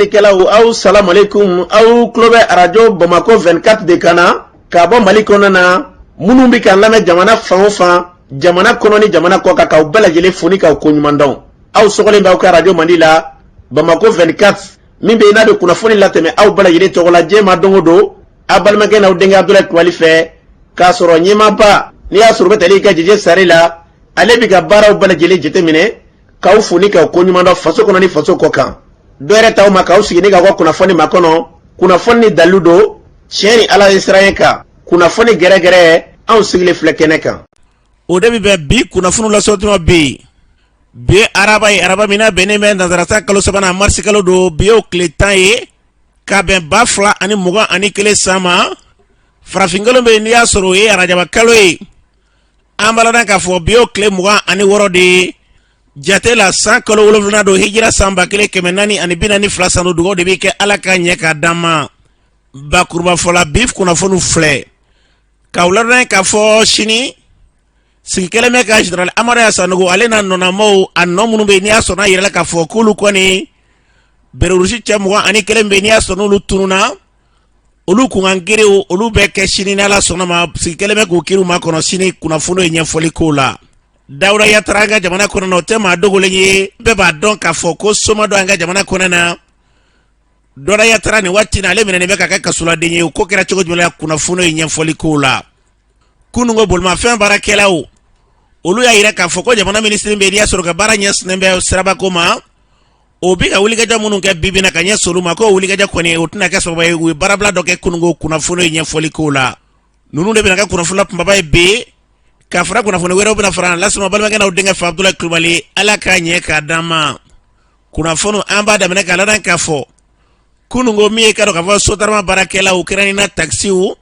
Kɛlaw, aw salamalekun. Aw tulo bɛ Arajo Bamakɔ 24 de kan na k'a bɔ Mali kɔnɔna na. Minnu bɛ k'an lamɛn jamana fan o fan, jamana kɔnɔ ni jamana kɔ kan, k'aw bɛɛ lajɛlen fo ni k'aw koɲuman dɔn. Aw sɔgɔlen b'aw ka arajo mandi la, Bamakɔ 24, min bɛ yen n'a bɛ kunnafoni latɛmɛ aw bɛɛ lajɛlen tɔgɔ la diɲɛ ma don o don, aw balimakɛ n'aw denkɛ Abudulayi Kulubali fɛ, k'a sɔrɔ ɲɛmaaba n'i y'a sɔrɔ u bɛ tali kɛ Jɛjɛ Sare la. Ale bɛ ka baaraw bɛɛ lajɛlen jateminɛ, k'aw fo ni k'aw koɲuman dɔn faso kɔnɔ ni faso kɔ kan. Dɔ yɛrɛ t'aw ma k'aw sigi ni k'aw ka kunnafoni makɔnɔ, kunnafoni ni dalilu don, tiɲɛ ni Ala ye siran kan, kunnafoni gɛrɛgɛrɛ. Anw sigilen filɛ kɛnɛ kan. O de bɛ bɛn bi kunnafoni lasɔrɔtuma bi. Bi ye araba ye, araba min n'a bɛnnen bɛ nansarata kalo sabanan, marisi kalo don. Bi y'o tile 10 ye ka bɛn 2021 san ma. Farafinkalo bɛ yen, n'i y'a sɔrɔ o ye arajaba kalo ye. An b'a ladɔn k'a fɔ bi y'o tile 26 de ye jate la, san kalo wolonwula don, hijira san 1442 san don. Dugawu de bɛ kɛ Ala ka ɲɛ k'a d'an ma. Bakurubafɔ la, bi kunnafoniw filɛ k'aw ladɔn k'a fɔ sini sigi kɛlen bɛ ka général Amadu Sanogo, ale n'a nɔnamaw, a nɔ minnu bɛ yen, n'i y'a sɔrɔ n'a yirala k'a fɔ k'olu kɔni béret rouge cɛ 21 bɛ yen, n'i y'a sɔrɔ n'olu tununna, olu kunkan kiriw, olu bɛ kɛ sini n'Ala sɔnna ma. Sigi kɛlen bɛ k'o kiriw makɔnɔ sini. Kunnafoni ye ɲɛfɔli k'o la. Dawuda Yatara, an ka jamana kɔnɔ, o tɛ maa dogolen ye, bɛɛ b'a dɔn k'a fɔ ko soma dɔ an ka jamana kɔnɔ na, Dawuda Yatara, nin waati na ale minɛnen bɛ ka kɛ kasoladen ye. O ko kɛra cogo jumɛn la? Kunnafoni ye ɲɛfɔli k'o la. Kununko bolimafɛn baarakɛlaw, olu y'a yira k'a fɔ ko jamana minisiri bɛ yen, n'i y'a sɔrɔ ka baara ɲɛsinnen bɛ sirabako ma, o bɛ ka wulikajɔ minnu kɛ bibi na ka ɲɛsin olu ma, k'o wulikajɔ kɔni, o tɛna kɛ sababu ye u ye baarabila dɔ kɛ kununko. Kunnafoni ye ɲɛfɔli k'o la. Ninnu de bɛna kɛ kunnafoni kunbaba ye bi, ka fara kunnafoni wɛrɛw bɛna fara lasama. Balimakɛ n'aw denkɛ fɛ, Abudulayi Kulubali. Ala k'a ɲɛ k'a d'an ma. Kunnafoni, an b'a daminɛ k'a ladɔn k'a fɔ kununko min ye ka dɔn k'a fɔ sotarama baarakɛlaw, kɛrɛnkɛrɛnnenya takisiw,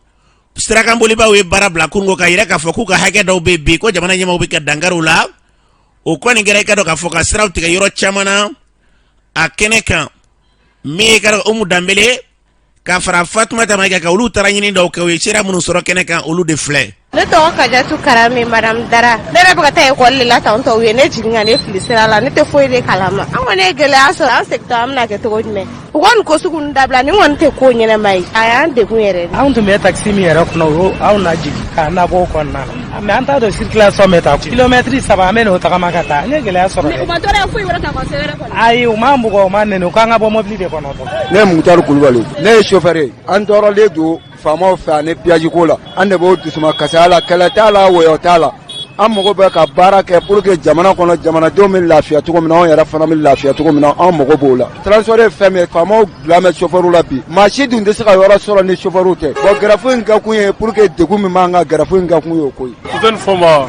sirakanbolibaw ye baara bila kununko, k'a yira k'a fɔ k'u ka hakɛ dɔw bɛ bi, ko jamana ɲɛmaaw bɛ ka dankari u la. O kɔni kɛra i ka dɔn k'a fɔ ka siraw tigɛ yɔrɔ caman na. A kɛnɛ kan, min ye ka dɔn Umu Danbele ka fara Fatumata Mayiga kan, olu taara ɲini dɔw kɛ. U ye seereya minnu sɔrɔ kɛnɛ kan, olu de filɛ. Ne tɔgɔ Kajatu Karame, madame Dara. Ne yɛrɛ bɛ ka taa ekɔli de la tantɔ, u ye ne jigin ka ne fili sira la. Ne tɛ foyi de kalama. An kɔni ye gɛlɛya sɔrɔ, an segintɔ, an bɛna kɛ cogo jumɛn? U kɔni ko sugu ninnu dabila, nin kɔni tɛ ko ɲɛnama ye, a y'an degun yɛrɛ de. Anw tun bɛ taxi min yɛrɛ kɔnɔ, o anw na jigin k'an nabɔ o kɔnɔna na, mais an t'a dɔn circulation bɛ taa kilomɛtiri 3, an bɛ n'o tagama ka taa. An ye gɛlɛya sɔrɔ dɛ. U ma tɔɔrɔ foyi wɛrɛ ta ka se wɛrɛ kɔnɔ? Ayi, u m'an bugɔ, u m'an nɛni, u k'an ka bɔ mobili de kɔnɔ dɔrɔn. Ne ye Mutari Kulubali, ne ye chauffeur ye. An tɔɔrɔlen don faamaw fɛ ani péage ko la. An de b'o dusuma kasaya la, kɛlɛ t'a la, wɔyɔ t'a la. An mago bɛ ka baara kɛ pour que jamana kɔnɔ jamanadenw bɛ lafiya cogo min na, anw yɛrɛ fana bɛ lafiya cogo min na. An mago b'o la. Transport ye fɛn min ye, faamaw bila bɛ chauffeur la bi. Maa si dun tɛ se ka yɔrɔ sɔrɔ ni chauffeur tɛ. Bon, grève in kɛkun ye pour que degun min b'an kan, grève in kɛkun y'o ko ye. Fuseni Fɔnba,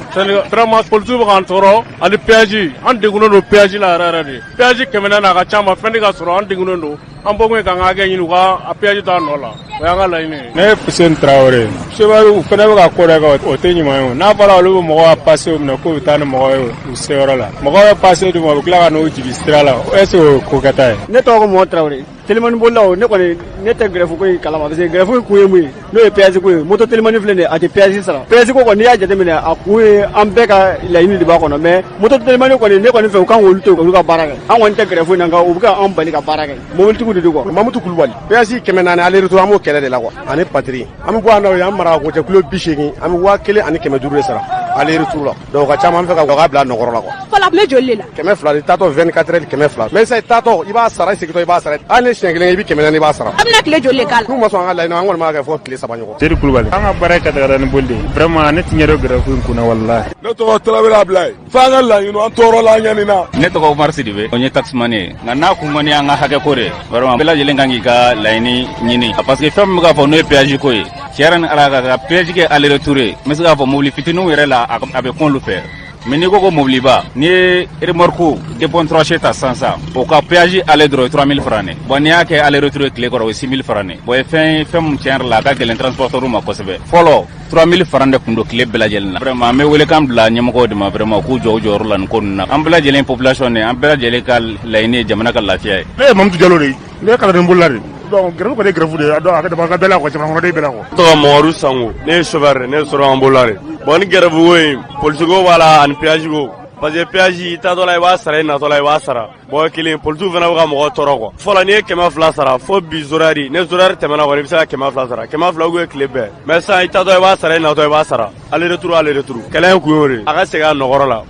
vraiment policiers bɛ k'an tɔɔrɔ ani péage. An degunnen don péage la yɛrɛ yɛrɛ de. Péage 400 a ka ca ma, fɛn tɛ ka sɔrɔ, an degunnen don. An bɔkun ye k'an ka hakɛ ɲini, u ka a péage to a nɔ la. O y'an ka laɲini ye. Ne ye Fuseni Tarawele. Chauffeur fana bɛ ka ko dɔ kɛ, o tɛ ɲuman ye o. N'a fɔra olu bɛ mɔgɔw ka passe minɛ k'u bɛ taa ni mɔgɔ ye u seyɔrɔ la. Mɔgɔw bɛ passe d'u ma, u bɛ tila ka n'u jigin sira la. Est ce que o ye ko kɛta ye? Ne tɔgɔ ko Mɔ Tarawele. Telimani bolilaw, ne kɔni ne tɛ grève ko in kalama, parce que grève in kun ye mun ye? N'o ye péage ko ye. Moto telimani filɛ nin ye, a tɛ péage sara. Péage ko kɔni, n'i y'a jateminɛ, a kun ye an bɛɛ ka laɲini de b'a kɔnɔ, mais moto telimani kɔni, ne kɔni fɛ, u kan k'olu to yen, olu ka baara kɛ. An kɔni tɛ grève in na, nka u bɛ ka anw bali ka baara kɛ. Mobilitigiw de don quoi. Mamutu Kulubali. Péage 400 aller retour, an b'o kɛlɛ de la quoi. Ani patiri. An bɛ bɔ yan nɔ, yan Maraka cɛ kilo 80, an bɛ 1500 de sara aller retour la. Donc o ka ca, an bɛ fɛ ka bila nɔgɔrɔ la quoi. Fɔlɔ, a tun bɛ joli de la? 200 de taatɔ, 24 heures 200. Mais sisan taatɔ i b'a sara, i segintɔ i b'a sara. Hali ni siɲɛ kelen i bɛ 400 i b'a sara. A bɛna tile joli de k'a la? N'u ma sɔn an ka laɲini, an kɔni b'a kɛ fo tile 3 ɲɔgɔn. Sedu Kulubali. An ka baara ye katakatani boli de ye. Vraiment, ne ti ɲɛ dɔn grève in kunna, walahi. Ne tɔgɔ Tarawele Abulaye. F'an ka laɲini, an tɔɔrɔla, an ɲani na. Ne tɔgɔ Umar Sidibe, n ye taximan ye. Nka n'a kun kɔni y'an ka hakɛ ko de, vraiment bɛɛ lajɛlen kan k'i ka laɲini ɲini. Parce que fɛn min bɛ k'a fɔ n'o ye péage ko ye, tiɲɛ yɛrɛ ni Ala ka péage kɛ aller retour ye, n bɛ se k'a fɔ mobili fitininw yɛrɛ la, a bɛ kɔn olu fɛ. Mais n'i ko ko mobiliba, n'i ye remorque 2 point 3 ta sisan sisan, o ka péage aller dɔrɔn ye 3000 francs de. Bon, n'i y'a kɛ aller retour ye tile kɔrɔ, o ye 6000 francs de. Bon, ye fɛn fɛn mun tiɲɛ yɛrɛ la, a ka gɛlɛn transporteur ma kosɛbɛ. Fɔlɔ, 3000 francs de tun don tile bɛɛ lajɛlen na. Vraiment, an bɛ welekan bila ɲɛmɔgɔw de ma, vraiment u k'u jɔ u jɔyɔrɔ la nin ko ninnu na. An bɛɛ lajɛlen population de, an bɛɛ lajɛlen ka laɲini ye jamana ka lafiya ye. Ne ye Mamutu Jalo de ye, ne ye kalanden bolila de. Donc grève kɔni ye grève de ye, a ka dama an ka bɛɛ la quoi, jamana kɔnɔden bɛɛ la quoi. Tɔgɔ Mamadu Sango, ne ye chauffeur de, ne ye sotarama bolila de. Bon, ni grève ko in, police ko b'a la ani péage ko. Parce que péage i taatɔ la i b'a sara, i natɔ la i b'a sara. Bon kelen, polisiw fana bɛ ka mɔgɔ tɔɔrɔ quoi. Fɔlɔ n'i ye 200 sara, fo bi horaire, ni horaire tɛmɛna kɔni, i bɛ se ka 200 sara, 200 ou bien tile bɛɛ. Mais sisan, i taatɔ i b'a sara, i natɔ i b'a sara, aller retour, aller retour. Kɛlɛ in kun y'o de ye, a ka segin a nɔkɔrɔ la.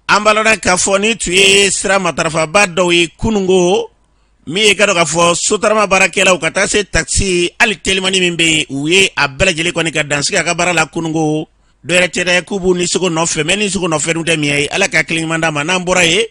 An b'a lɔn k'a fɔ nin tun ye sira matarafaba dɔw ye kunungo min ye ka dɔn k'a fɔ sotarama baarakɛlaw ka taa se takisi, hali telimani min bɛ yen, u ye a bɛɛ lajɛlen kɔni ka dansigi a ka baara la kunungo. Dɔwɛrɛ tɛ dɛ, k'u b'u ni sogo nɔfɛ, mɛ ni sogo nɔfɛ dun tɛ min ye. Ala ka hakili ɲuman d'a ma. N'an bɔra yen,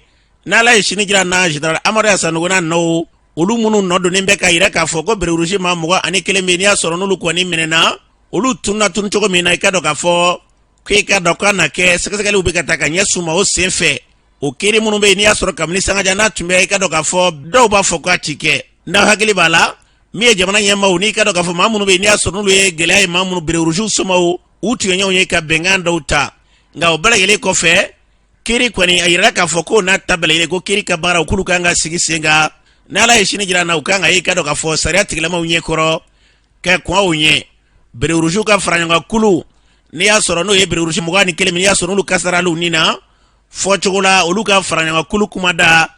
n'Ala ye sini jira na, général Amadu Aya Sanogo n'a nɔw, olu minnu nɔ donnen bɛ ka yira k'a fɔ ko béret rouge maa 21 bɛ yen, n'i y'a sɔrɔ n'olu kɔni minɛna, olu tununa tun cogo min na, i ka dɔn k'a fɔ k'i ka dɔn k'a na kɛ sɛgɛsɛgɛliw bɛ ka taa ka ɲɛsin u ma. O sen fɛ, o kiri minnu bɛ yen, n'i y'a sɔrɔ kabini sangajan n'a tun bɛ, i ka dɔn k'a fɔ dɔw b'a fɔ k'a ti kɛ. N'aw hakili b'a la, min ye jamana ɲɛmaaw, n'i ka dɔn k'a fɔ maa minnu bɛ yen, n'i y'a sɔrɔ n'olu ye gɛlɛya ye, maa minnu béret rouge somaw, u tun ye ɲɔgɔn ye ka bɛnkan dɔw ta. Nka o bɛɛ lajɛlen kɔfɛ, kiri kɔni a yirala k'a fɔ ko n'a ta bɛɛ lajɛlen, ko kiri ka baaraw k'olu kan ka sigi sen kan. N'Ala ye sini jira na, u kan ka ye, i ka dɔn k'a fɔ sariya tigilamaw ɲɛ kɔrɔ ka kɔn o ɲɛ. Béret rouge ka fara ɲɔgɔn kan kulu, n'i y'a sɔrɔ n'o ye béret rouge 21 min, n'i y'a sɔrɔ n'olu kasaraliw ni na fɔcogo la, olu ka fara ɲɔgɔn kan kulu kumada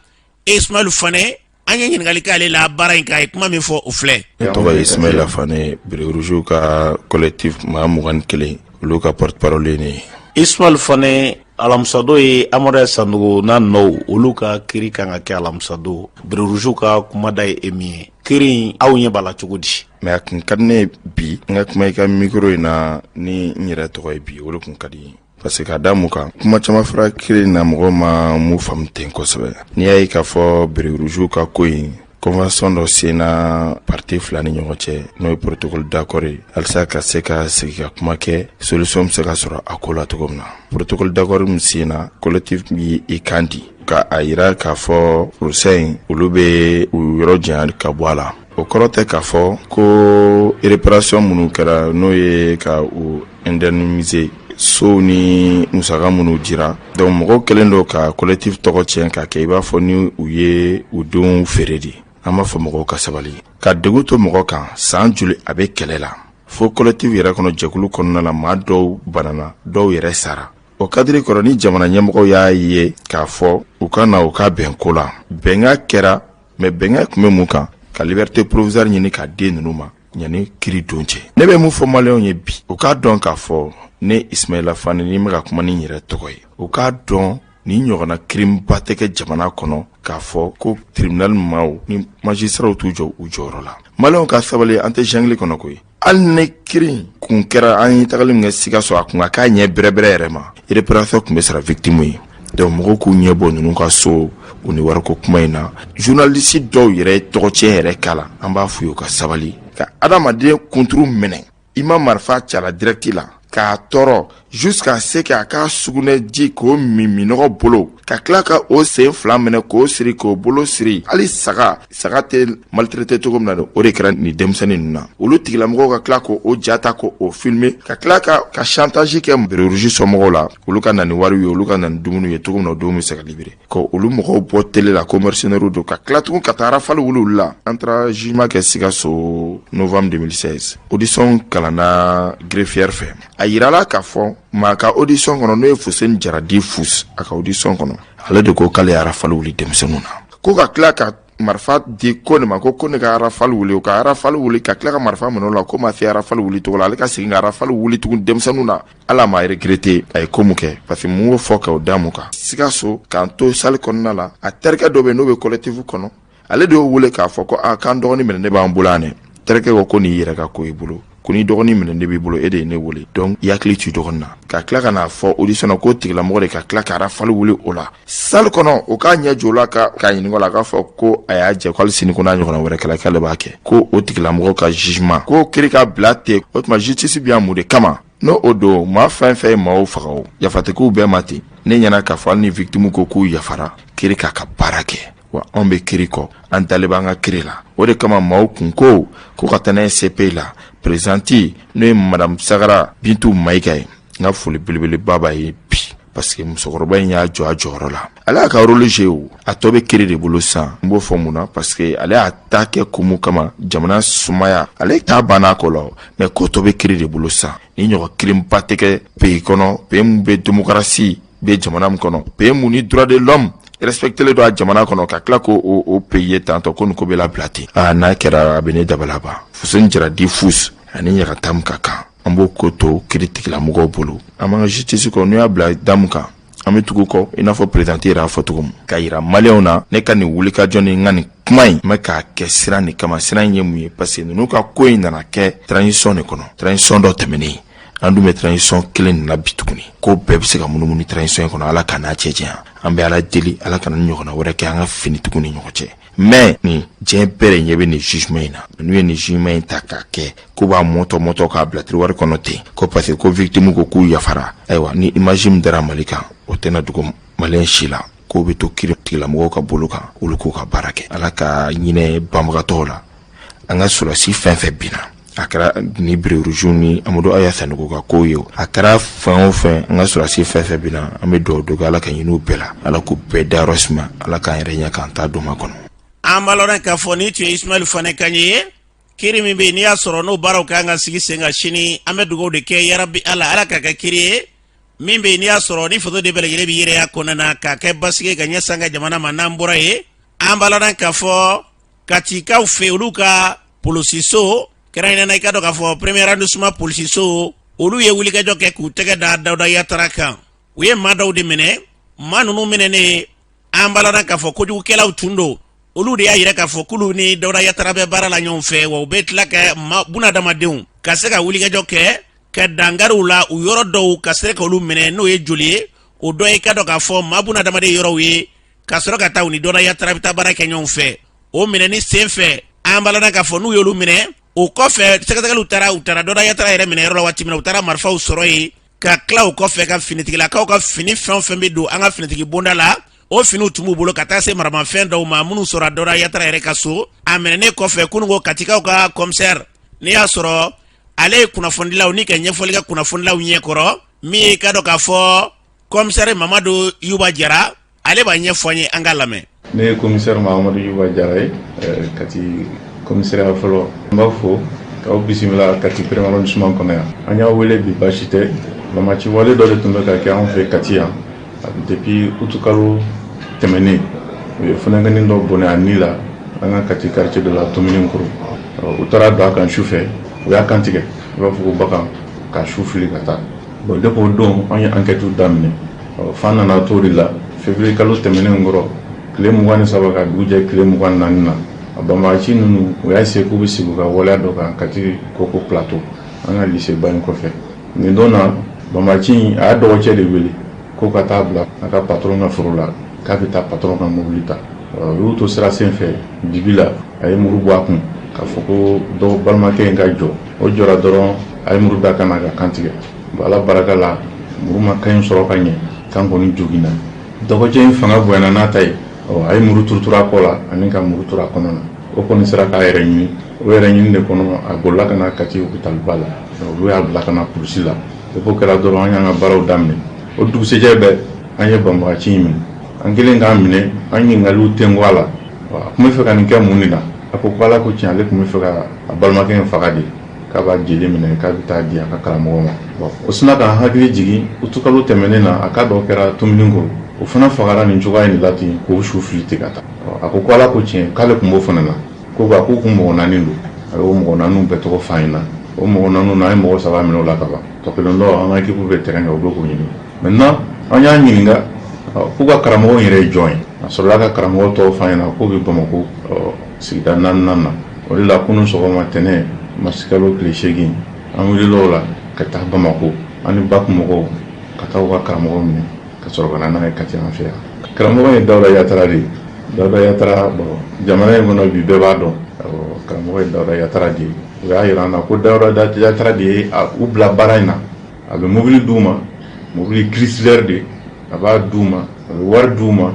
Ismaël Fane, an ye ɲininkali k'ale la baara in kan, a ye kuma min fɔ, o filɛ. Ne tɔgɔ ye Ismaël Fane, béret rouge ka collectif maa 21, olu ka porte parole ye ne ye. Ismaël Fane, alamisadon ye Amadu Sanogo n'a nɔw, olu ka kiri kan ka kɛ alamisadon. Béret rouge ka kumada ye e min ye, kiri in aw ɲɛ b'a la cogo di? Mais a kun ka di ne ye bi n ka kuma i ka micro in na ni n yɛrɛ tɔgɔ ye bi, o de kun ka di n ye. Parce que ka da mun kan, kuma caman fɔra kiri in na, mɔgɔw ma mun faamu ten kosɛbɛ. N'i y'a ye k'a fɔ béret rouge ka ko in, convention dɔ senna parti fila ni ɲɔgɔn cɛ, n'o ye protocole d'accord ye, halisa ka se ka sigi ka kuma kɛ, solution bɛ se ka sɔrɔ a ko la cogo min na. Protocole d'accord min senna, collectif b'i kan di ka a yira k'a fɔ procès in, olu bɛ u yɔrɔ janya ka bɔ a la. O kɔrɔ tɛ k'a fɔ ko réparation minnu kɛra, n'o ye ka u indemniser, sow ni musaka minnu dira. Donc mɔgɔw kɛlen don ka collectif tɔgɔ tiɲɛ k'a kɛ i b'a fɔ ni u ye u denw feere de. An b'a fɔ mɔgɔw ka sabali. Ka degun to mɔgɔ kan san joli a bɛ kɛlɛ la, fo collectif yɛrɛ kɔnɔ, jɛkulu kɔnɔna la, maa dɔw banana, dɔw yɛrɛ sara. O cadre kɔrɔ, ni jamana ɲɛmɔgɔw y'a ye k'a fɔ u ka na u ka bɛn ko la, bɛnkan kɛra. Mais bɛnkan tun bɛ mun kan? Ka liberté provisoire ɲini k'a di ninnu ma yanni kiri don cɛ. Ne bɛ mun fɔ maliyɛnw ye bi? U k'a dɔn k'a fɔ ne Ismaila Fane, ni bɛ ka kuma ni n yɛrɛ tɔgɔ ye, u k'a dɔn nin ɲɔgɔnna kirinba tɛ kɛ jamana kɔnɔ k'a fɔ ko tribunal maaw ni magistraw t'u jɔ u jɔyɔrɔ la. Maliyɛnw ka sabali, an tɛ jungle kɔnɔ koyi. Hali ni kiri kun kɛra, an ye tagali min kɛ Sikaso, a kun ka k'a ɲɛ bɛrɛbɛrɛ yɛrɛ ma, réparation tun bɛ sara victime ye. Donc mɔgɔw k'u ɲɛ bɔ ninnu ka so u ni wariko kuma in na. Journaliste dɔw yɛrɛ ye tɔgɔcɛn yɛrɛ k'a la. An b'a f'u ye u ka sabali. Ka adamaden kunturu minɛ, i ma marifa ci a la direct la, k'a tɔɔrɔ jusqu'à ce que a ka sugunɛji k'o min minɔgɔ bolo, ka tila ka o sen fila minɛ k'o siri, k'o bolo siri. Hali saga, saga tɛ maltraité cogo min na, o de kɛra nin denmisɛnnin ninnu na. Olu tigilamɔgɔw ka tila k'o ja ta k'o filmer, ka tila ka chantage kɛ béret rouge somɔgɔw la, olu ka na ni wariw ye, olu ka na ni dumuni ye cogo min na, o denw bɛ se ka libérer, ka olu mɔgɔw bɔ télé la ko mercenaires don, ka tila tugun ka taa rafale wuli olu la. An taara jugement kɛ Sikaso novembre 2016. Audition kalanna greffière fɛ. A yirala k'a fɔ maa ka audition kɔnɔ, n'o ye Fuseni Jara dit Fus, a ka audition kɔnɔ, ale de ko k'ale ye rafale wuli denmisɛnninw na, ko ka tila ka marifa di ko ne ma, ko ne ka rafale wuli, o ka rafale wuli, ka tila ka marifa minɛ o la, ko ma se rafale wuli cogo la, ale ka segin ka rafale wuli tugun denmisɛnninw na. Ala ma regretter a ye ko mun kɛ, parce que mun y'o fɔ k'o da mun kan. Sikaso, k'an to salle kɔnɔna la, a terikɛ dɔ bɛ yen n'o bɛ collectif kɔnɔ, ale de y'o wele k'a fɔ ko a k'an dɔgɔnin minɛ ne b'an bolo yan dɛ. Terikɛ ko ko n'i yɛrɛ ka ko i bolo, ko ni dɔgɔnin minɛ ne b'i bolo, e de ye ne wele, donc i hakili to i dɔgɔnin na. Ka tila ka n'a fɔ audition na ko tigilamɔgɔ de ka tila ka rafale wuli o la salle kɔnɔ. O k'a ɲɛ jɔ o la ka ɲininka o la, a k'a fɔ ko a y'a jɛ, ko hali sini ko n'a ɲɔgɔnna wɛrɛ kɛla k'ale b'a kɛ, ko o tigilamɔgɔ ka jugement ko kiri ka bila ten. O tuma justice bɛ yan mun de kama? N'o o don, maa fɛn fɛn ye maaw faga, o yafa tɛ k'u bɛɛ ma ten. Ne ɲɛna k'a fɔ hali ni victime ko k'u yafara, kiri k'a ka baara kɛ. Wa anw bɛ kiri kɔ, an dalen b'an ka kiri la. O de kama maaw kun ko ko ka taa n'a ye CPI la. Présidente, n'o ye madame Sagara Bintu Mayiga ye, n ka foli belebeleba b'a ye bi, parce que musokɔrɔba in y'a jɔ a jɔyɔrɔ la. Ale y'a ka rôle jouer, o a tɔ bɛ kiri de bolo sisan. N b'o fɔ mun na? Parce que ale y'a ta kɛ kun mun kama, jamana sumaya, ale ta banna a ko la, mais ko tɔ bɛ kiri de bolo sisan. Ni ɲɔgɔn kirinba tɛ kɛ pays kɔnɔ, pays min bɛ démocratie. bɛ jamana min kɔnɔ, pays mun ni droit de l'homme respectélen don a jamana kɔnɔ, ka tila ko o pays ye tantɔ ko nin ko bɛ labila ten, aa, n'a kɛra a bɛ ne dabalaban. Fuseni Jara dit Fus ani ɲagata min ka kan, an b'o ko to kiri tigilamɔgɔw bolo. An b'an ka justice kɔ, n'u y'a bila da min kan, an bɛ tugu kɔ. I n'a fɔ président yɛrɛ y'a fɔ cogo min, ka yira maliyɛnw na, ne ka nin wulikajɔ ni n ka nin kuma in, n bɛ k'a kɛ sira nin kama. Sira in ye mun ye? Parce que ninnu ka ko in nana kɛ transition de kɔnɔ, transition dɔ tɛmɛnen. An dun bɛ transition kelen nin na bi tuguni. Ko bɛɛ bɛ se ka munumunu transition in kɔnɔ. Ala ka n'a cɛ janya. An bɛ Ala deli, Ala kana ni ɲɔgɔnna wɛrɛ kɛ an ka finitigiw ni ɲɔgɔn cɛ. Mais nin diɲɛ bɛɛ de ɲɛ bɛ nin jugement in na. N'u ye nin jugement in ta k'a kɛ ko b'a mɔtɔ mɔtɔ k'a bila tiroir kɔnɔ ten, ko parce que ko victime ko k'u yafara, ayiwa, ni image min dara Mali kan, o tɛna dogo maliyɛn si la. K'o bɛ to kiri tigilamɔgɔw ka bolo kan, olu k'u ka baara kɛ. Ala ka ɲinɛ banbagatɔw la. An ka sɔrɔdasi fɛn fɛn binna, a kɛra ni béret rouge ni Amadu Aya Sanogo ka ko ye, a kɛra fɛn o fɛn, an ka sɔrɔdasi fɛn fɛn binna, an bɛ dugawu dɔ kɛ, Ala ka ɲin'u bɛɛ la, Ala k'u bɛɛ dayɔrɔ suma, Ala k'an yɛrɛ ɲɛ k'an ta don ma kɔnɔ. An b'a lɔn k'a fɔ ni tun ye Ismaɛl Fane kan ye. Kiri min bɛ yen, n'i y'a sɔrɔ n'o baaraw kan ka sigi sen kan sini, an bɛ dugawu de kɛ, yarabi Ala, Ala k'a kɛ kiri ye min bɛ yen, n'i y'a sɔrɔ ni faso de bɛɛ lajɛlen bɛ yɛrɛya kɔnɔna na, k'a kɛ basigi ka ɲɛsin an ka jamana ma. N'an bɔra yen, an b'a lɔn k'a fɔ Katikaw fɛ, olu ka polisiso kɛrɛnkɛrɛnnenya, i ka dɔn k'a fɔ premier arrondissement polisiso, olu ye wulikajɔ kɛ k'u tɛgɛ da Dawuda Yatara kan. U ye maa dɔw de minɛ. Maa ninnu minɛnen, an b'a lɔn k'a fɔ kojugukɛlaw tun don. Olu de y'a yira k'a fɔ k'olu ni Dawuda Yatara bɛ baara la ɲɔgɔn fɛ, wa u bɛ tila ka bunadamadenw ka se ka wulikajɔ kɛ ka dankari u la u yɔrɔ dɔw, ka se k'olu minɛ. N'o ye joli ye, o dɔ ye ka dɔn k'a fɔ maa bunadamaden yɔrɔw ye, ka sɔrɔ ka taa u ni Dawuda Yatara bɛ taa baara kɛ ɲɔgɔn fɛ. O minɛni sen fɛ, an b'a lɔn k'a fɔ n'u y'olu minɛ, o kɔfɛ sɛgɛsɛgɛliw taara, u taara Dawuda Yatara yɛrɛ minɛ yɔrɔ la waati min na, u taara marifaw sɔrɔ yen, ka tila o kɔfɛ ka finitigilakaw ka fini fɛn o fɛn bɛ don an ka finitigi bonda la, o finiw tun b'u bolo, ka taa se maramafɛn dɔw ma minnu sɔrɔ Dawuda Yatara yɛrɛ ka so. A minɛnen kɔfɛ kununko, Katikaw ka commissaire, n'i y'a sɔrɔ ale ye kunnafonidilaw ni ka ɲɛfɔli kɛ kunnafonidilaw ɲɛkɔrɔ, min ye ka dɔn k'a fɔ commissaire Mamadu Yuba Jara, ale b'a ɲɛfɔ an ye, an k'a lamɛn. Ne ye commissaire Mahamadu Yuba Jara ye, Kati commissariat fɔlɔ. N b'a fo k'aw bisimila Kati premier arrondissement kɔnɔ yan. An y'a wele bi, baasi tɛ. Banbaanci wale dɔ de tun bɛ ka kɛ anw fɛ Kati yan depuis utukalo tɛmɛnen. U ye funankɛnin dɔ bɔnɛ a ni la an ka Kati quartier dɔ la, Tomininkoro. U taara don a kan su fɛ, u y'a kantigɛ i b'a fɔ ko bagan, ka su fili ka taa. Bon, depuis o don, an ye enquête daminɛ. F'an nana to de la, février kalo tɛmɛnen kɔrɔ, tile 23 ka dugu jɛ tile 24 na, a banbagaci ninnu, u y'a essayer k'u bɛ sigi u ka waleya dɔ kan Kati Koko Plateau, an ka lycée ba in kɔfɛ. Nin don na, banbagaci in, a y'a dɔgɔcɛ de wele ko ka taa bila a ka patron ka foro la, k'a bɛ taa patron ka mobili ta. U y'u to sira sen fɛ dibi la, a ye muru bɔ a kun k'a fɔ ko dɔw balimakɛ in ka jɔ. O jɔra dɔrɔn, a ye muru da kan na ka kan tigɛ. Ala barika la, muru ma kan in sɔrɔ ka ɲɛ, kan kɔni joginna. Dɔgɔcɛ in fanga bonyana n'a ta ye, a ye muru turuturu a kɔ la ani ka muru turu a kɔnɔ na. O kɔni sera k'a yɛrɛ ɲini. O yɛrɛ ɲini de kɔnɔ, a bolila ka na Kati hôpital ba la. Olu y'a bila ka na polisi la. Depuis o kɛra dɔrɔn, an y'an ka baaraw daminɛ. O dugusɛjɛ bɛɛ, an ye banbagaci in minɛ. An kɛlen k'a minɛ, an ɲininkaliw tɛnku a la, a tun bɛ fɛ ka nin kɛ mun de la? A ko ko Ala ko tiɲɛ, ale tun bɛ fɛ ka a balimakɛ in faga de, k'a b'a jeli minɛ k'a bɛ taa di a ka karamɔgɔ ma. Bon, o sinna k'an hakili jigin utukalo tɛmɛnen na, a ka dɔ kɛra Tomininkoro, o fana fagara nin cogoya in de la ten, k'o su fili ten ka taa. A ko ko Ala ko tiɲɛ, k'ale tun b'o fana na, ko nka k'u kun mɔgɔ naani don. A y'o mɔgɔ naaniw bɛɛ tɔgɔ f'an ɲɛna. O mɔgɔ naaniw na, an ye mɔgɔ saba minɛ o la ka ban. Tɔ kelen dɔ, an ka équipe bɛ terrain kan, u bɛ k'o ɲini. Maintenant, an y'a ɲininka k'u ka karamɔgɔ yɛrɛ ye jɔn ye. A sɔrɔla ka karamɔgɔ tɔgɔ f'an ɲɛna, k'o bɛ Bamakɔ sigida naaninan na. O de la, kunun sɔgɔma, tɛnɛn marisikalo tile 8, an wulila o la ka taa Bamakɔ, an ni BAC mɔgɔw, ka taa u ka karamɔgɔ minɛ ka sɔrɔ ka na n'a ye Kati an fɛ yan. Karamɔgɔ ye Dawuda Yatara de ye. Dawuda Yatara, bon, jamana in kɔnɔ bi, bɛɛ b'a dɔn karamɔgɔ ye Dawuda Yatara de ye. U y'a jira an na ko Dawuda Yatara de ye u bila baara in na. A bɛ mobili d'u ma, mobili Chrysler de a b'a d'u ma, a bɛ wari d'u ma,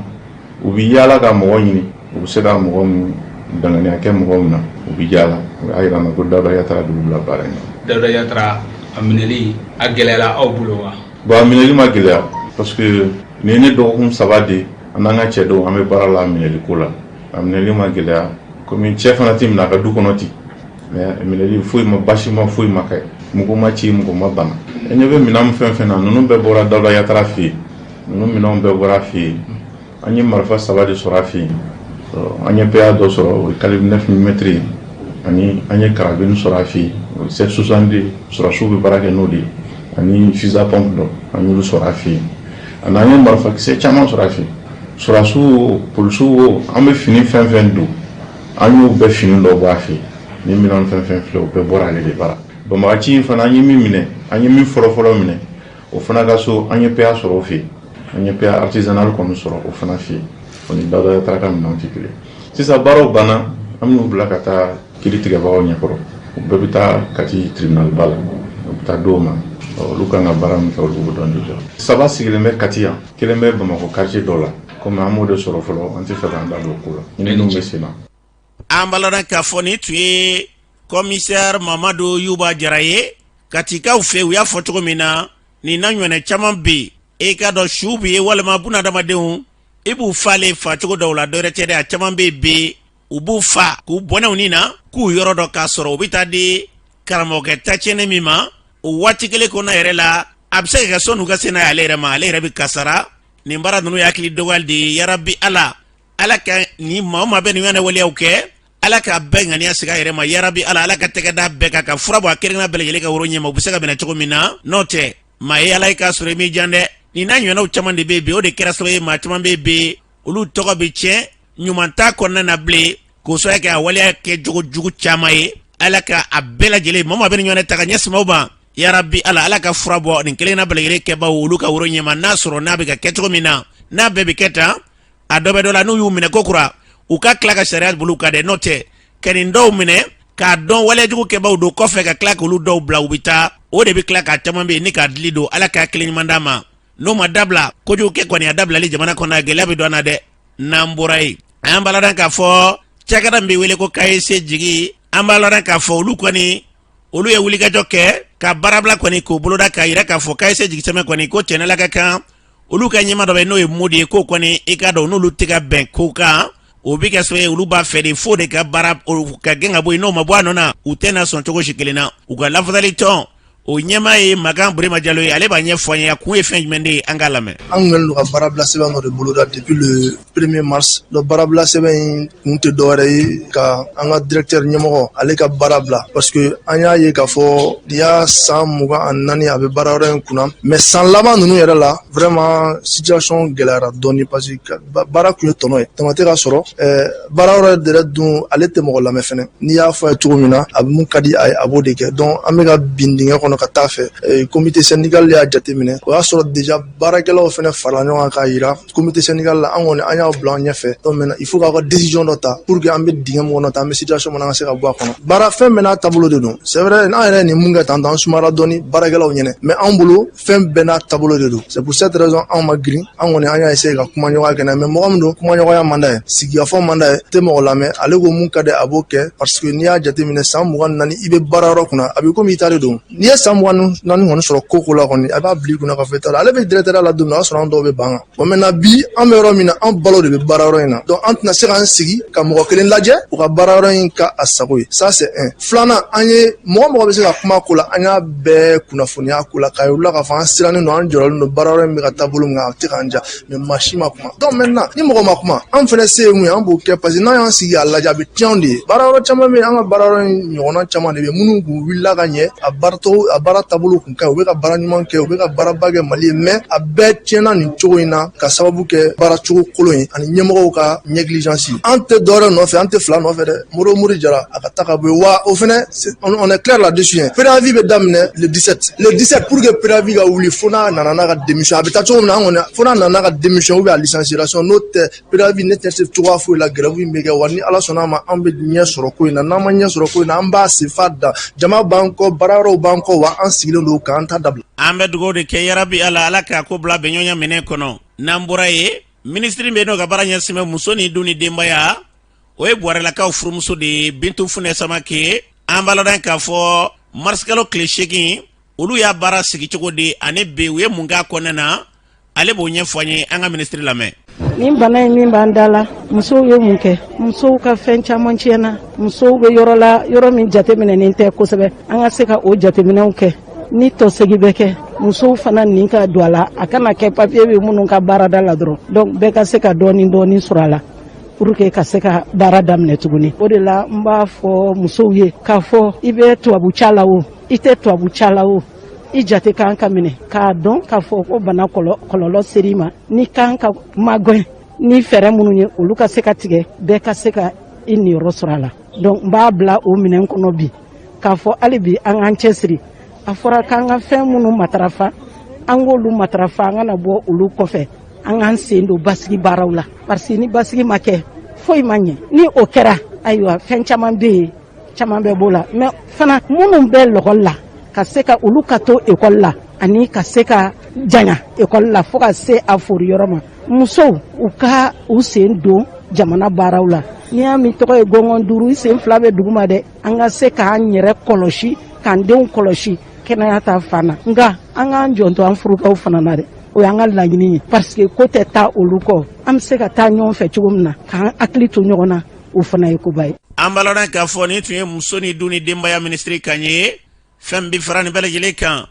u bɛ yaala ka mɔgɔ ɲini, u bɛ se ka mɔgɔ min danganiya kɛ mɔgɔ min na, u bɛ yaala. U y'a jira an na ko Dawuda Yatara de y'u bila baara in na. Dawuda Yatara, a minɛli a gɛlɛyara aw bolo wa? Bon, a minɛli ma gɛlɛya, parce que nin ye ne dɔgɔkun 3 de, an n'an ka cɛdenw, an bɛ baara la a minɛli ko la. A minɛli ma gɛlɛya, komi cɛ fana tɛ minɛ a ka du kɔnɔ ten. Mais minɛli foyi ma, basi ma foyi ma kɛ, mɔgɔ ma ci, mɔgɔ ma bana. E ɲɛ bɛ minɛn min fɛn fɛn na, ninnu bɛɛ bɔra Dawuda Yatara fɛ yen. Ninnu minɛnw bɛɛ bɔra a fɛ yen. An ye marifa saba de sɔrɔ a fɛ yen. An ye PA dɔ sɔrɔ, o ye calibre 9 mm ye, ani an ye carabine sɔrɔ a fɛ yen, o ye 762, sɔrɔdasiw bɛ baara kɛ n'o de ye, ani fusil à pompe dɔ, an y'olu sɔrɔ a fɛ yen. Ani an ye marifakisɛ caman sɔrɔ a fɛ yen. Sɔrɔdasiw o, polisiw o, an bɛ fini fɛn fɛn don, an y'o bɛɛ fini dɔ bɔ a fɛ yen. Ni minɛn fɛn fɛn filɛ, o bɛɛ bɔra ale de bara. Banbagaci in fana, an ye min minɛ, an ye min fɔlɔfɔlɔ minɛ, o fana ka so, an ye PA sɔrɔ o fɛ yen. An ye PA artisanal kɔni sɔrɔ o fana fɛ yen. O ni Dawuda Yatara ka minɛnw tɛ kelen. Sisan baaraw banna, an bɛn'u bila ka taa kiri tigɛbagaw ɲɛkɔrɔ. U bɛɛ bɛ taa Kati tribunalba la, u bɛ taa d'o ma. Olu kan ka baara min kɛ, olu b'o dɔn déjà. Saba sigilen bɛ Kati yan, kelen bɛ Bamakɔ quartier dɔ la. Komi an m'o de sɔrɔ fɔlɔ, an tɛ fɛ k'an da don o ko la. Ɲininiw bɛ sen na. An b'a ladɔn k'a fɔ nin tun ye commissaire Mamadu Yuba Jara ye Katikaw fɛ. U y'a fɔ cogo min na, nin n'a ɲɔgɔnna caman bɛ yen. E k'a dɔn su bɛ yen walima bunadamadenw, i b'u faalen fa cogo dɔw la, dɔwɛrɛ tɛ dɛ, a caman bɛ yen bi, u b'u fa k'u bɔnɛ u ni na, k'u yɔrɔ dɔn k'a sɔrɔ u bɛ taa di karamɔgɔkɛ ta tiɲɛnen min ma. O waati kelen kɔnɔ yɛrɛ la, a bɛ se ka kɛ sɔnni u ka se n'a ye ale yɛrɛ ma, ale yɛrɛ bɛ kasara. Nin baara ninnu ye hakili dɔgɔyali de ye. Yarabi Ala, Ala ka ni maa o maa bɛ nin ɲɔgɔnna waleyaw kɛ, Ala k'a bɛɛ ŋaniya segin a yɛrɛ ma. Yarabi Ala, Ala ka tɛgɛ da bɛɛ kan ka fura bɔ a kelenna bɛɛ lajɛlen ka woro ɲɛma, u bɛ se ka minɛ cogo min na. N'o tɛ, maa ye Ala ye k'a sɔrɔ i m'i jan dɛ. Nin n'a ɲɔgɔnnaw caman de bɛ yen bi, o de kɛra sababu ye maa caman bɛ yen bi, olu tɔgɔ bɛ tiɲɛ ɲuman t'a kɔnɔna na bilen, k'o sababu kɛ a waleya kɛ jogo jugu caman ye. Ala ka a bɛɛ lajɛlen, maa o maa bɛ nin ɲɔgɔnna ta ka ɲɛsin maaw ma, yarabi Ala, Ala ka fura bɔ nin kelenna bɛɛ lajɛlen kɛbaaw olu ka woro ɲɛma. N'a sɔrɔ n'a bɛ ka kɛ cogo min na, n'a bɛɛ bɛ kɛ tan, a dɔ bɛ dɔ la, n'u y'u minɛ ko kura, u ka tila ka sariya bolo kan dɛ. N'o tɛ, ka nin dɔw minɛ k'a dɔn walejugu kɛbaaw don, kɔfɛ ka tila k'olu dɔw bila u bɛ taa, o de bɛ tila k'a caman bɛ yen ni k'a dili don. Ala ka hakili ɲuman d'a ma. N'o ma dabila, kojugu kɛ kɔni a dabilali jamana kɔnɔ, gɛlɛya bɛ don an na dɛ. N'an bɔra yen, an b'a ladɔn k'a fɔ cakɛda min bɛ wele ko KSC jigi, an b'a ladɔn k'a fɔ olu kɔni, olu ye wulikajɔ kɛ ka baarabila kɔni k'o boloda, k'a yira k'a fɔ KSC jigisɛmɛ kɔni ko cɛnɛla ka kan olu ka ɲɛmaa dɔ bɛ, n'o ye Modi ye, k'o kɔni i k'a dɔn n'olu tɛ ka bɛn ko kan, o bɛ kɛ sababu ye olu b'a fɛ de fo de ka baara ka gɛn ka bɔ yen. N'o ma bɔ a nɔ na, u tɛna sɔn cogo si kelen na. U ka lafasali tɔn o ɲɛmaa ye Makan Burema Jalo ye, ale b'a ɲɛfɔ an ye a kun ye fɛn jumɛn de ye. An k'a lamɛn. An kun kɛlen don ka baarabila sɛbɛn dɔ de boloda depuis le premier mars. Donc baarabila sɛbɛn in kun tɛ dɔwɛrɛ ye ka an ka directeur ɲɛmɔgɔ ale ka baara bila, parce que an y'a ye k'a fɔ nin y'a san 24 a bɛ baara yɔrɔ in kunna, mais san laban ninnu yɛrɛ la, vraiment situation gɛlɛyara dɔɔni, parce que baara kun ye tɔnɔ ye, tɔnɔ tɛ ka sɔrɔ baara yɔrɔ yɛrɛ dun. Ale tɛ mɔgɔ lamɛn fɛnɛ, n'i y'a fɔ a ye cogo min na, a bɛ mun ka di a ye, a b'o de kɛ. Donc an bɛ ka bin dingɛ kɔnɔ ka taa fɛ. Comité syndical y'a jateminɛ, o y'a sɔrɔ déjà baarakɛlaw fɛnɛ farala ɲɔgɔn kan k'a yira comité syndical la, an kɔni an y'aw bila an ɲɛfɛ. Donc maintenant il faut k'aw ka décision dɔ ta pour que an bɛ dingɛ min kɔnɔ ta, an bɛ situation min na, an ka se ka bɔ a kɔnɔ. Baara fɛn bɛɛ n'a taabolo de don. C'est vrai, an yɛrɛ ye nin mun kɛ tan, an sumara dɔɔni baarakɛlaw ɲɛnɛ, mais anw bolo fɛn bɛɛ n'a taabolo de don. C'est pour cette raison anw ma girin, an kɔni an y'a essayer ka kuma ɲɔgɔnya kɛ n'a ye, mais mɔgɔ min don, kumaɲɔgɔnya man d'a ye, sigikafɔ man d'a ye, tɛ mɔgɔ lamɛn. Ale ko mun ka di a b'o kɛ, parce que n'i y'a jateminɛ, san 24 i bɛ baara yɔrɔ kunna, a bɛ komi i ta de don. N'i ye san 24 kɔni sɔrɔ ko ko la kɔni, a b'a bila i kunna k'a fɔ i ta la. Ale bɛ directeur la don min na, o y'a sɔrɔ an dɔw bɛ ban kan. Bon, maintenant bi an bɛ yɔrɔ min na, an balo de bɛ baara yɔrɔ in na. Donc an tɛna se k'an sigi ka mɔgɔ kelen lajɛ u ka baara yɔrɔ in ka a sago ye. Ça c'est un. Filanan, an ye mɔgɔ mɔgɔ bɛ se ka kuma ko la, an y'a bɛɛ kunnafoniya ko la, k'a yir'u la k'a fɔ an sirannen don, an jɔrɔlen don, baara yɔrɔ in bɛ ka taa bolo min kan, a tɛ k'an ja, mais maa si ma kuma. Donc maintenant ni mɔgɔ ma kuma, an fana se ye mun ye, an b'o kɛ, parce que n'an y'an sigi k'a lajɛ, a bɛ tiɲɛ anw de ye. Baara yɔrɔ caman bɛ yen, an ka baara yɔrɔ in ɲɔgɔnna caman de bɛ yen, minnu kun wulila ka ɲɛ, a baara tɔgɔ a baara taabolo kun ka ɲi, u bɛ ka baara ɲuman kɛ, u bɛ ka baaraba kɛ Mali ye, mais a bɛɛ tiɲɛna nin cogo in na ka sababu kɛ baara cogo kolon ye ani ɲɛmɔgɔw ka négligence. An tɛ dɔwɛrɛ nɔfɛ, an tɛ fila nɔfɛ dɛ. Moro Mori Jara a ka ta ka bɔ yen wa. O fɛnɛ, on est clair là-dessus hein. Préavis bɛ daminɛ le 17, le 17. Pour que préavis ka wuli, fo n'a nana n'a ka démission. A bɛ taa cogo min na, an kɔni, fo n'a nana n'a ka démission ou bien a licenciation. N'o tɛ, préavis ne tɛ se cogoya foyi la. Grève in bɛ kɛ wa, ni Ala sɔnna a ma, an bɛ ɲɛ sɔrɔ ko in na. N'an ma ɲɛ sɔrɔ ko in na, an b'a sen fa da. Jama b'an kɔ, baara yɔrɔw b'an kɔ wa, an sigilen don k'an ta dabila. An bɛ dugawu de kɛ, yarabi Ala, Ala k'a ko bila bɛnɲɔgɔnya minɛ kɔnɔ. N'an bɔra yen, minisiri bɛ n'o ka baara ɲɛsin bɛ muso ni du ni denbaya, o ye Buwarɛlakaw furumuso de ye, Bintu Funɛ Samake. An b'a ladɔn k'a fɔ marisikalo tile 8, olu y'a baara sigi cogo di ani bi u ye mun k'a kɔnɔna na, ale b'o ɲɛfɔ an ye. An ka minisiri lamɛn. Nin bana in min b'an da la, musow ye mun kɛ? Musow ka fɛn caman tiɲɛna. Musow bɛ yɔrɔ la, yɔrɔ min jateminɛnen tɛ kosɛbɛ. An ka se ka o jateminɛw kɛ. Ni tɔsegi bɛ kɛ, musow fana nin ka don a la. A kana kɛ papiye bɛ minnu ka baarada la dɔrɔn. Donc bɛɛ ka se ka dɔɔni dɔɔni sɔrɔ a la pour que ka se ka baara daminɛ tuguni. O de la n b'a fɔ musow ye k'a fɔ, i bɛ tubabu ca la o, i tɛ tubabu ca la o, i jate kan ka minɛ k'a dɔn k'a fɔ ko bana kɔlɔlɔ ser'i ma, ni kan ka magɛn ni fɛɛrɛ minnu ye, olu ka se ka tigɛ, bɛɛ ka se ka i niyɔrɔ sɔrɔ a la. Donc n b'a bila o minɛn kɔnɔ bi k'a fɔ hali bi an k'an cɛsiri. A fɔra k'an ka fɛn minnu matarafa, an k'olu matarafa, an kana bɔ olu kɔfɛ. An k'an sen don basigi baaraw la, parce que ni basigi ma kɛ, foyi ma ɲɛ. Ni o kɛra, ayiwa, fɛn caman bɛ yen, caman bɛ b'o la. Mais fana, minnu bɛ lɔgɔli la, ka se ka olu ka to ekɔli la ani ka se ka janya ekɔli la fo ka se a fori yɔrɔ ma. Musow, u ka u sen don jamana baaraw la. N'i y'a min tɔgɔ ye gɔngɔn duuru, i sen fila bɛ duguma dɛ. An ka se k'an yɛrɛ kɔlɔsi, k'an denw kɔlɔsi kɛnɛya ta fan na, nka an k'an janto an furukɛw fana na dɛ. O y'an ka laɲini ye, parce que ko tɛ taa olu kɔ. An bɛ se ka taa ɲɔgɔn fɛ cogo min na, k'an hakili to ɲɔgɔn na, o fana ye koba ye. An b'a lɔn k'a fɔ nin tun ye muso ni du ni denbaya minisiri kan ye. Fɛn bɛ fara nin bɛɛ lajɛlen kan,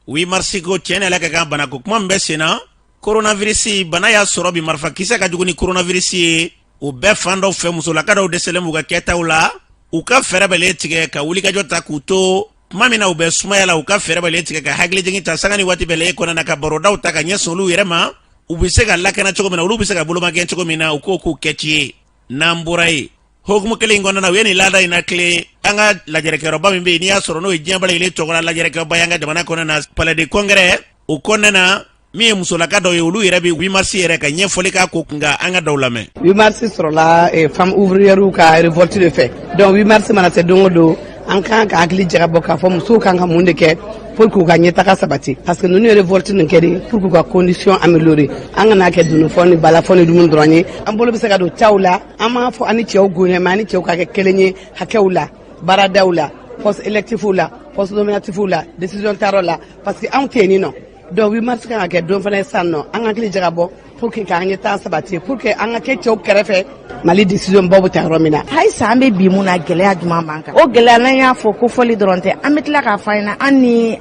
8 mars ko, tiɲɛ ni Ala ka kan, banako kuma min bɛ sen na, coronavirus bana y'a sɔrɔ bi, marifakisɛ ka jugu ni coronavirus ye. O bɛɛ fan dɔw fɛ, musolaka dɔw dɛsɛlen b'u ka kɛtaw la. U ka fɛɛrɛ bɛɛ tigɛ ka wulikajɔ ta k'u to tuma min na u bɛ sumaya la, u ka fɛɛrɛ bɛɛ tigɛ ka hakilijigin ta sanga ni waati bɛɛ kɔnɔna na, ka barodaw ta ka ɲɛsin olu yɛrɛ ma, u bɛ se ka lakana cogo min na, olu bɛ se ka bolomagɛn cogo min na, u k'o k'u kɛci ye. N'an bɔra yen, hukumu kelen in kɔnɔna na, u ye nin laada in na tilen an ka lajɛrɛkɛyɔrɔba min bɛ yen, n'i y'a sɔrɔ n'o ye diɲɛ bɛɛ lajɛlen tɔgɔla lajɛrɛkɛyɔrɔba ye an ka jamana kɔnɔna na, palais de congrès, o kɔnɔna na, min ye musolaka dɔw ye, olu yɛrɛ bɛ 8 mars yɛrɛ ka ɲɛfɔli k'a ko kunkan. An ka dɔw lamɛn. 8 mars sɔrɔla femme ouvrière ka révolte de fɛ. Donc 8 mars mana se don o don, an kan ka hakili jagabɔ k'a fɔ musow kan ka mun de kɛ pour k'u ka ɲɛtaga sabati, parce que ninnu ye révolte nin kɛ de pour k'u ka condition améliorer. An kana kɛ dununfɔ ni balafɔ ni dumuni dɔrɔn ye. An bolo bɛ se ka don caw la. An m'a fɔ an ni cɛw goɲɛ, mais an ni cɛw ka kɛ kelen ye hakɛw la, baaradaw la, poste électif la, poste nominatif la, décision tayɔrɔ la, parce que anw tɛ yen nɔ. Donc 8 mars kan ka kɛ don fana ye sisan nɔ, an ka hakili jagabɔ pour que k'an ɲɛtaa sabati, pour que an ka kɛ cɛw kɛrɛfɛ Mali décision baw bɛ ta yɔrɔ min na. Halisa an bɛ bi mun na, gɛlɛya jumɛn b'an kan? O gɛlɛya, n'an y'a fɔ, ko fɔli dɔrɔn tɛ. An bɛ tila k'a fɔ an ɲɛna, an ni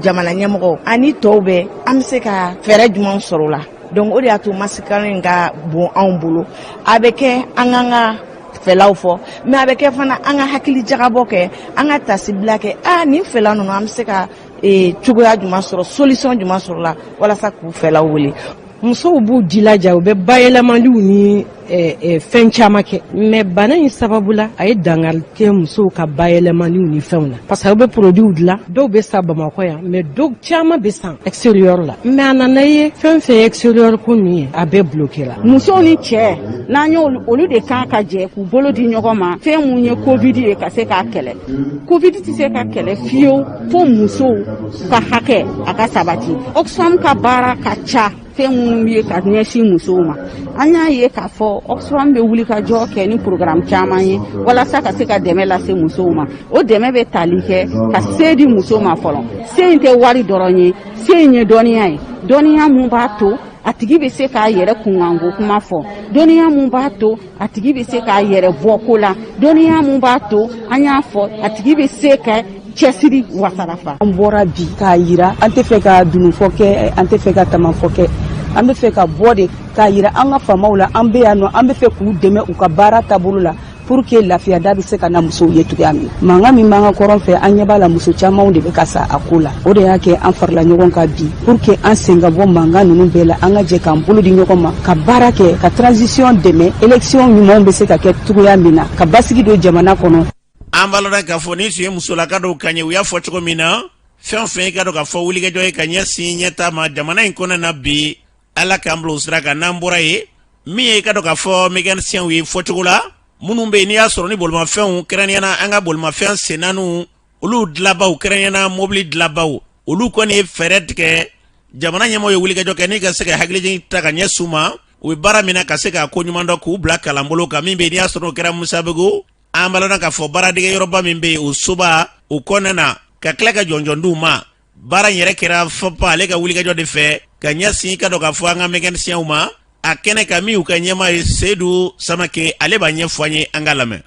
jamana ɲɛmɔgɔ ani tɔw bɛɛ, an bɛ se ka fɛɛrɛ jumɛn sɔrɔ o la? Donc o de y'a to marisikalo in ka bon anw bolo. A bɛ kɛ an k'an ka fɛlaw fɔ, mais a bɛ kɛ fana an ka hakili jagabɔ kɛ, an ka tasibila kɛ. Aa, nin fɛla ninnu, an bɛ se ka cogoya jumɛn sɔrɔ, solution jumɛn sɔrɔ la walasa k'u fɛlaw wele? Musow b'u jilaja, u bɛ bayɛlɛmaliw ni fɛn caman kɛ, mais bana in sababu la, a ye dankari kɛ musow ka bayɛlɛmaliw ni fɛnw na, parce que aw bɛ produits dilan, dɔw bɛ san Bamakɔ yan, mais dɔw caman bɛ san extérieur la. Mais a nana ye, fɛn fɛn ye extérieur ko ninnu ye, a bɛɛ bloqué la. Musow ni cɛ, n'an y'olu, olu de kan ka jɛ k'u bolo di ɲɔgɔn ma. Fɛn mun ye Covid ye, ka se k'a kɛlɛ. Covid tɛ se ka kɛlɛ fiyewu fo musow ka hakɛ a ka sabati. Oxfam ka baara ka ca, fɛn minnu ye ka ɲɛsin musow ma. An y'a ye k'a fɔ Oxfam bɛ wuli ka jɔ kɛ ni programme caman ye walasa ka se ka dɛmɛ lase musow ma. O dɛmɛ bɛ tali kɛ ka se di muso ma fɔlɔ. Se in tɛ wari dɔrɔn ye, se in ye dɔnniya ye, dɔnniya mun b'a to a tigi bɛ se k'a yɛrɛ kunkanko kuma fɔ, dɔnniya mun b'a to a tigi bɛ se k'a yɛrɛ bɔ ko la, dɔnniya mun b'a to, an y'a fɔ, a tigi bɛ se ka cɛsiri wasarafa. An bɔra bi k'a yira, an tɛ fɛ ka dununfɔ kɛ, an tɛ fɛ ka tamanfɔ kɛ, an bɛ fɛ ka bɔ de k'a yira an ka faamaw la an bɛ yan nɔ, an bɛ fɛ k'u dɛmɛ u ka baara taabolo la pour que lafiyada bɛ se ka na musow ye cogoya min na. Mankan min b'an ka kɔrɔn fɛ, an ɲɛ b'a la, muso camanw de bɛ ka sa a ko la. O de y'a kɛ an farala ɲɔgɔn kan bi pour que an sen ka bɔ mankan ninnu bɛɛ la, an ka jɛ k'an bolo di ɲɔgɔn ma ka baara kɛ, ka transition dɛmɛ, élection ɲumanw bɛ se ka kɛ cogoya min na, ka basigi don jamana kɔnɔ. An b'a lɔn k'a fɔ nin tun ye musolaka dɔw kan ye. U y'a fɔ cogo min na, fɛn o fɛn i ka dɔn k'a fɔ wulikajɔ ye ka ɲɛsin ɲɛtaa ma jamana in kɔnɔ na bi, Ala k'an bila o sira kan. N'an bɔra yen, min ye i ka dɔn k'a fɔ mécanicienw ye fɔcogo la, minnu bɛ yen n'i y'a sɔrɔ ni bolimafɛnw, kɛrɛnkɛrɛnnenya na an ka bolimafɛn sennaaniw, olu dilanbaw, kɛrɛnkɛrɛnnenya na mobili dilanbaw, olu kɔni ye fɛɛrɛ tigɛ. Jamana ɲɛmɔgɔ ye wulikajɔ kɛ ni ka se ka hakilijigin ta ka ɲɛsin u ma, u bɛ baara min na, ka se k'a ko ɲuman dɔn, k'u bila kalanbolo kan. Min bɛ yen n'i y'a sɔrɔ o kɛra Musabugu, an b'a lɔn k'a fɔ baaradege yɔrɔba min bɛ yen, o soba o kɔnɔna na, ka tila ka jɔnjɔn d'u ma. Baara in yɛrɛ kɛra FOP ale ka wulikajɔ de fɛ ka ɲɛsin ka dɔn k'a fɔ an ka mécanicienw ma. A kɛnɛ kan, min y'u ka ɲɛmaa ye, Seyidu Samake, ale b'a ɲɛfɔ an ye. An ka lamɛn.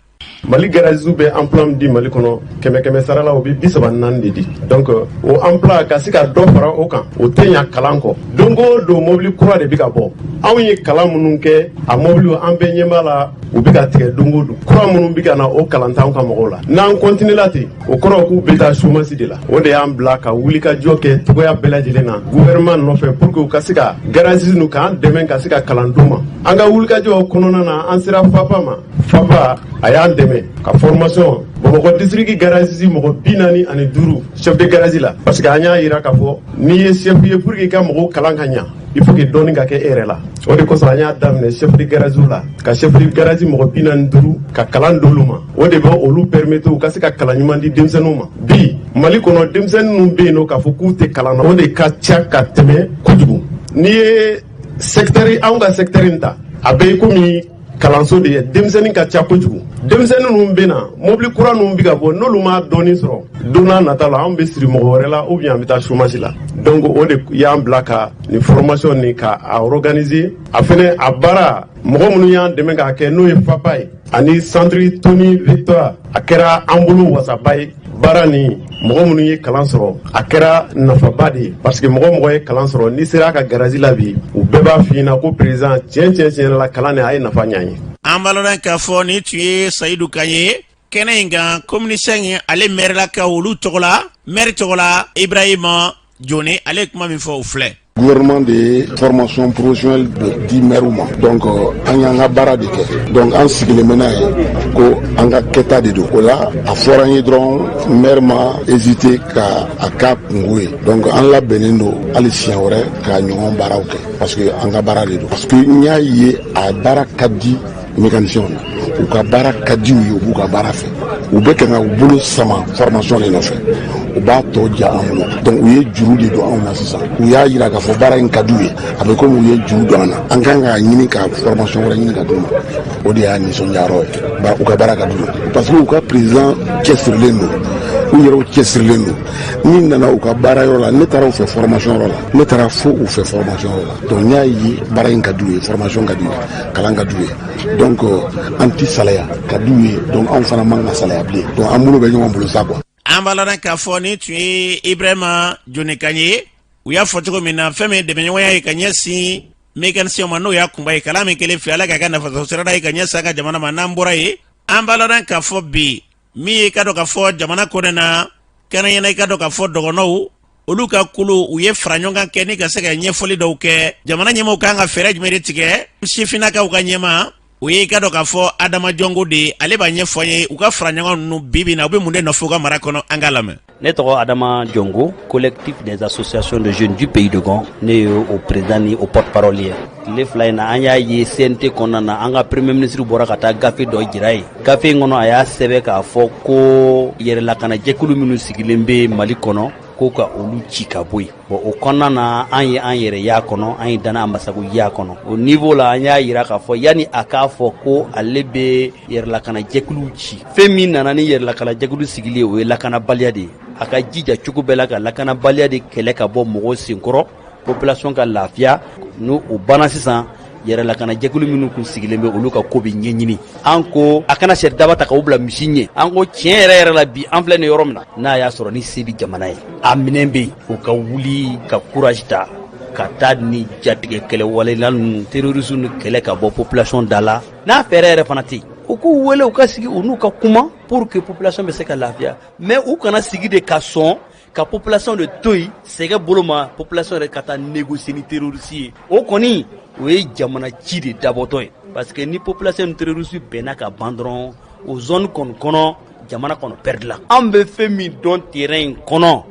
Mali garaziw bɛ emploi min di Mali kɔnɔ, kɛmɛ kɛmɛ sara la, o bɛ 34 de di. Donc o emploi ka se ka dɔ fara o kan, o tɛ ɲa kalan kɔ. Don o don mobili kura de bɛ ka bɔ. Anw ye kalan minnu kɛ, a mɔbiliw an bɛɛ ɲɛ b'a la, u bɛ ka tigɛ don o don. Kura minnu bɛ ka na, o kalan t'anw ka mɔgɔw la. N'an continuer la ten, o kɔrɔ k'u bɛ taa chômage de la. O de y'an bila ka wulikajɔ kɛ cogoya bɛɛ lajɛlen na gouvernement nɔfɛ pour que u ka se ka garage ninnu k'an dɛmɛ ka se ka kalan d'u ma. An ka wulikajɔ kɔnɔna na, an sera FAPA ma. FAPA a y'an dɛmɛ ka formation Bamakɔ district garage mɔgɔ 45 chef de garage la, parce que an y'a yira k'a fɔ n'i ye chef ye, pour que i ka mɔgɔw kalan ka ɲa, il faut que dɔɔni ka kɛ e yɛrɛ la. O de kosɔn an y'a daminɛ chef de garage la, ka chef de garage mɔgɔ 45 ka kalan d'olu ma. O de bɛ olu permettre u ka se ka kalan ɲuman di denmisɛnninw ma. Bi Mali kɔnɔ, denmisɛnnin minnu bɛ yen nɔ k'a fɔ k'u tɛ kalan na, o de ka ca ka tɛmɛ kojugu. N'i ye secteur, anw ka secteur in ta, a bɛ komi kalanso de ye. Denmisɛnnin ka ca kojugu. Denmisɛnnin ninnu bɛ na, mobili kura ninnu bɛ ka bɔ, n'olu ma dɔɔni sɔrɔ, don n'a nata la, anw bɛ siri mɔgɔ wɛrɛ la ou bien an bɛ taa chômage la. Donc o de y'an bila ka nin formation nin ka a organiser. A fɛnɛ a baara, mɔgɔ minnu y'an dɛmɛ k'a kɛ, n'o ye FAPA ye ani centre Tony Victor, a kɛra an bolo wasaba ye. Baara ni mɔgɔ minnu ye kalan sɔrɔ, a kɛra nafaba de ye, parce que mɔgɔ mɔgɔ ye kalan sɔrɔ, n'i sera a ka garage la bi, u bɛɛ b'a f'i ɲɛna ko président, tiɲɛ tiɲɛ tiɲɛ la, kalan nin a ye nafa ɲɛ an ye. An b'a lɔn k'a fɔ nin tun ye Sayidu kan ye kɛnɛ in kan, commune 5 ale mɛrilakaw olu tɔgɔ la, mɛri tɔgɔ la, Ibrahima Jone, ale ye kuma min fɔ, o filɛ. Gouvernement de ye formation professionnelle de di maire ma. Donc an y'an ka baara de kɛ. Donc an sigilen bɛ n'a ye ko an ka kɛta de don. O la, a fɔra an ye dɔrɔn, maire ma hésité ka a k'a kungo ye. Donc an labɛnnen don hali siɲɛ wɛrɛ ka ɲɔgɔn baaraw kɛ, parce que an ka baara de don, parce que n y'a ye a baara ka di mécaniciens na, u ka baara ka di u ye, u b'u ka baara fɛ, u bɛ kan ka u bolo sama formation de nɔfɛ, u b'a tɔ diya an bolo. Donc u ye juru de don anw na sisan. U y'a yira k'a fɔ baara in ka di u ye, a bɛ komi u ye juru don an na. An kan k'a ɲini ka formation wɛrɛ ɲini ka d'u ma. O de y'a nisɔndiyayɔrɔ ye. U ka baara ka d'u ye parce que u ka président cɛsirilen don, u yɛrɛw cɛsirilen don. N'i nana u ka baara yɔrɔ la, ne taara u fɛ formation yɔrɔ la, ne taara fo u fɛ formation yɔrɔ la. Donc n y'a ye baara in ka d'u ye, formation ka d'u ye, kalan ka d'u ye. Donc an ti salaya ka d'u ye. Donc anw fana man ka salaya bilen. Donc an bolo bɛ ɲɔgɔn bolo sa quoi. An b'a lɔn k'a fɔ nin tun ye Ibrahima Jone kan ye. U y'a fɔ cogo min na, fɛn min ye dɛmɛɲɔgɔnya ye ka ɲɛsin mécanicien ma, n'o y'a kunba ye, kalan min kelen filɛ, Ala k'a ka nafasɔrɔ sirada ye ka ɲɛsin an ka jamana ma. N'an bɔra yen, an b'a lɔn k'a fɔ bi min ye, i ka dɔn k'a fɔ jamana kɔnɔ na kɛnɛɲɛna, i ka dɔn k'a fɔ dɔgɔnɔw olu ka kulu, u ye fara ɲɔgɔn kan kɛ ni ka se ka ɲɛfɔli dɔw kɛ, jamana ɲɛmaaw kan ka fɛɛrɛ jumɛn de tigɛ. Sifinnakaw ka ɲɛmaa, o ye i ka dɔn k'a fɔ Adama Jɔngo de ye, ale b'a ɲɛfɔ an ye u ka fara ɲɔgɔn ninnu bi bi na, u bɛ mun de nɔfɛ u ka mara kɔnɔ. An k'a lamɛn. Ne tɔgɔ Adama Jɔngo, collectif des associations de jeunes du pays de Gɔn, ne ye o président ni o porte parole ye. Tile 2 in na, an y'a ye CNT kɔnɔna na, an ka premier ministre bɔra ka taa gafe dɔ jira ye. Gafe in kɔnɔ, a y'a sɛbɛn k'a fɔ ko yɛrɛlakanajɛkulu minnu sigilen bɛ Mali kɔnɔ, ko ka olu ci ka bɔ yen. Bon, o kɔnɔna na, an ye an yɛrɛ y'a kɔnɔ, an ye Dana Amasago y'a kɔnɔ. O niveau la, an y'a yira k'a fɔ yanni a k'a fɔ ko ale bɛ yɛrɛlakanajɛkuluw ci, fɛn min nana ni yɛrɛlakanajɛkulu sigili ye, o ye lakanabaliya de ye. A ka jija cogo bɛɛ la ka lakanabaliya de kɛlɛ ka bɔ mɔgɔw senkɔrɔ, population ka lafiya. N'o o banna sisan, yɛrɛlakanajɛkulu minnu kun sigilen bɛ, olu ka ko bɛ ɲɛɲini. An ko a kana sari daba ta k'o bila misi ɲɛ. An ko tiɲɛ yɛrɛ yɛrɛ la, bi an filɛ nin yɔrɔ min na, n'a y'a sɔrɔ ni se bɛ jamana ye, a minɛn bɛ yen, u ka wuli ka courage ta ka taa ni jatigɛ kɛlɛwalela ninnu, terroristes ni kɛlɛ ka bɔ population da la. N'a fɛɛrɛ yɛrɛ fana tɛ yen, u k'u wele, u ka sigi u n'u ka kuma pour que population bɛ se ka lafiya. Mais u kana sigi de ka sɔn ka population de to yen sɛgɛ bolo ma, population yɛrɛ ka taa négocier ni terroriste ye. O kɔni, o ye jamana ci de dabɔtɔ ye, parce que ni population ni terroriste bɛnna ka ban dɔrɔn, o zone kɔni kɔnɔ, jamana kɔnɔ perdre la. An bɛ fɛn min dɔn terrain in kɔnɔ,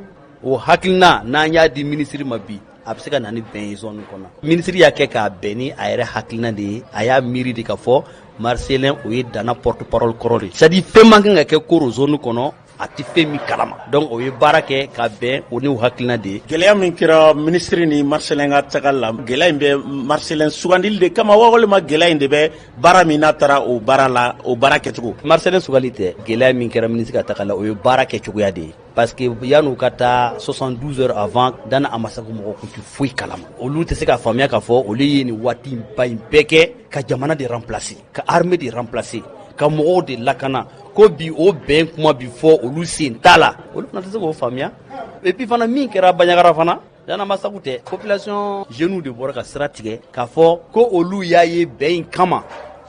o hakilina, n'an y'a di minisiri ma bi, a bɛ se ka na ni bɛn ye zone kɔnɔ. Minisiri y'a kɛ k'a bɛn ni a yɛrɛ hakilina de ye. A y'a miiri de ka fɔ Marcelin, o ye Dana porte parole kɔrɔ de, c'est à dire fɛn man kan ka kɛ Koro zone kɔnɔ, a tɛ fɛn min kalama. Donc o ye baara kɛ ka bɛn o n'u hakilina de ye. Gɛlɛya min kɛra minisiri ni Marcelin ka taga la, gɛlɛya in bɛ Marcelin sugandili de kama wa, walima gɛlɛya in de bɛ baara min n'a taara o baara la, o baara kɛcogo? Marcelin sugandi tɛ. Gɛlɛya min kɛra minisiri ka taga la, o ye baara kɛcogoya de ye, parce que yan'u ka taa, 72 heures avant, Dana Amasago mɔgɔ kun tɛ foyi kalama. Olu tɛ se k'a faamuya k'a fɔ olu ye nin waati ba in bɛɛ kɛ ka jamana de remplacer, ka armée de remplacer. ka mɔgɔw de lakana, ko bi o bɛn kuma bi fɔ, olu sen t'a la, olu fana tɛ se k'o faamuya. Et puis fana, min kɛra Bandiagara fana, Dan Ambassagou tɛ, population jeunes de bɔra ka sira tigɛ k'a fɔ ko olu y'a ye bɛn in kama,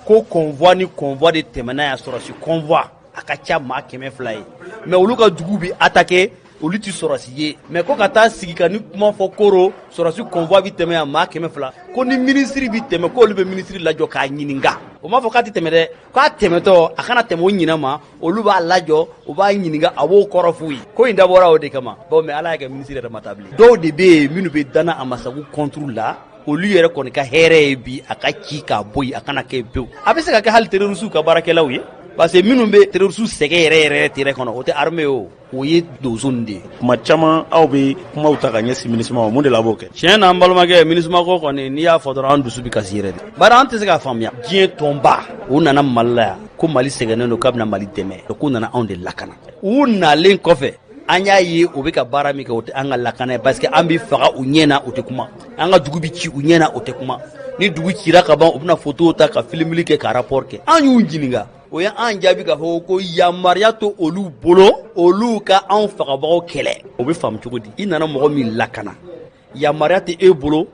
ko convoi ni convoi de tɛmɛna yan, sɔrɔsi convoi a ka ca maa 200 ye, mais olu ka dugu bi attaqué, olu ti sɔrɔsi ye, mais ko ka taa sigi ka ni kuma fɔ koro sɔrɔsi convoi bi tɛmɛ yan maa 200, ko ni minisiri bi tɛmɛ, ko olu bɛ minisiri lajɔ k'a ɲininka. O m'a fɔ k'a tɛ tɛmɛ dɛ, k'a tɛmɛtɔ a kana tɛmɛ o ɲinɛ ma, olu b'a lajɔ, u b'a ɲininka, a b'o kɔrɔ f'u ye. Ko in dabɔra o de kama. Bon, mais Ala y'a kɛ minisiri yɛrɛ ma taa bilen. Dɔw de bɛ yen minnu bɛ Dan Ambassagou contre la, olu yɛrɛ kɔni ka hɛrɛ ye bi a ka ci k'a bɔ yen, a kana kɛ pewu. A bɛ se ka kɛ hali terroriste ka baarakɛlaw ye, parce que minnu bɛ terroriste sɛgɛn yɛrɛ yɛrɛ terrain kɔnɔ, o tɛ armée ye, o ye donso de ye. Kuma caman aw bɛ kumaw ta ka ɲɛsin MINUSMA ma, mun de la a b'o kɛ? Tiɲɛ na, an balimakɛ, MINUSMA ko kɔni, n'i y'a fɔ dɔrɔn an dusu bɛ kasi yɛrɛ de, bari an tɛ se k'a faamuya. Diɲɛ tɔnba u nana Mali la yan ko Mali sɛgɛnnen don, k'a bɛna Mali dɛmɛ, k'u nana anw de lakana. U nalen kɔfɛ, an y'a ye u bɛ ka baara min kɛ, o tɛ an ka lakana ye, parce que an bɛ faga u ɲɛ na, u tɛ kuma. An ka dugu bɛ ci u ɲɛ na, u tɛ kuma. Ni dugu cira ka ban, u bɛna photo ta ka filmeli kɛ, ka rapport kɛ. An y'u ɲininka, o ye an jaabi k'a fɔ ko yamaruya to olu bolo, olu ka anw fagabagaw kɛlɛ. O bɛ faamu cogo di? I nana mɔgɔ min lakana, yamaruya tɛ e bolo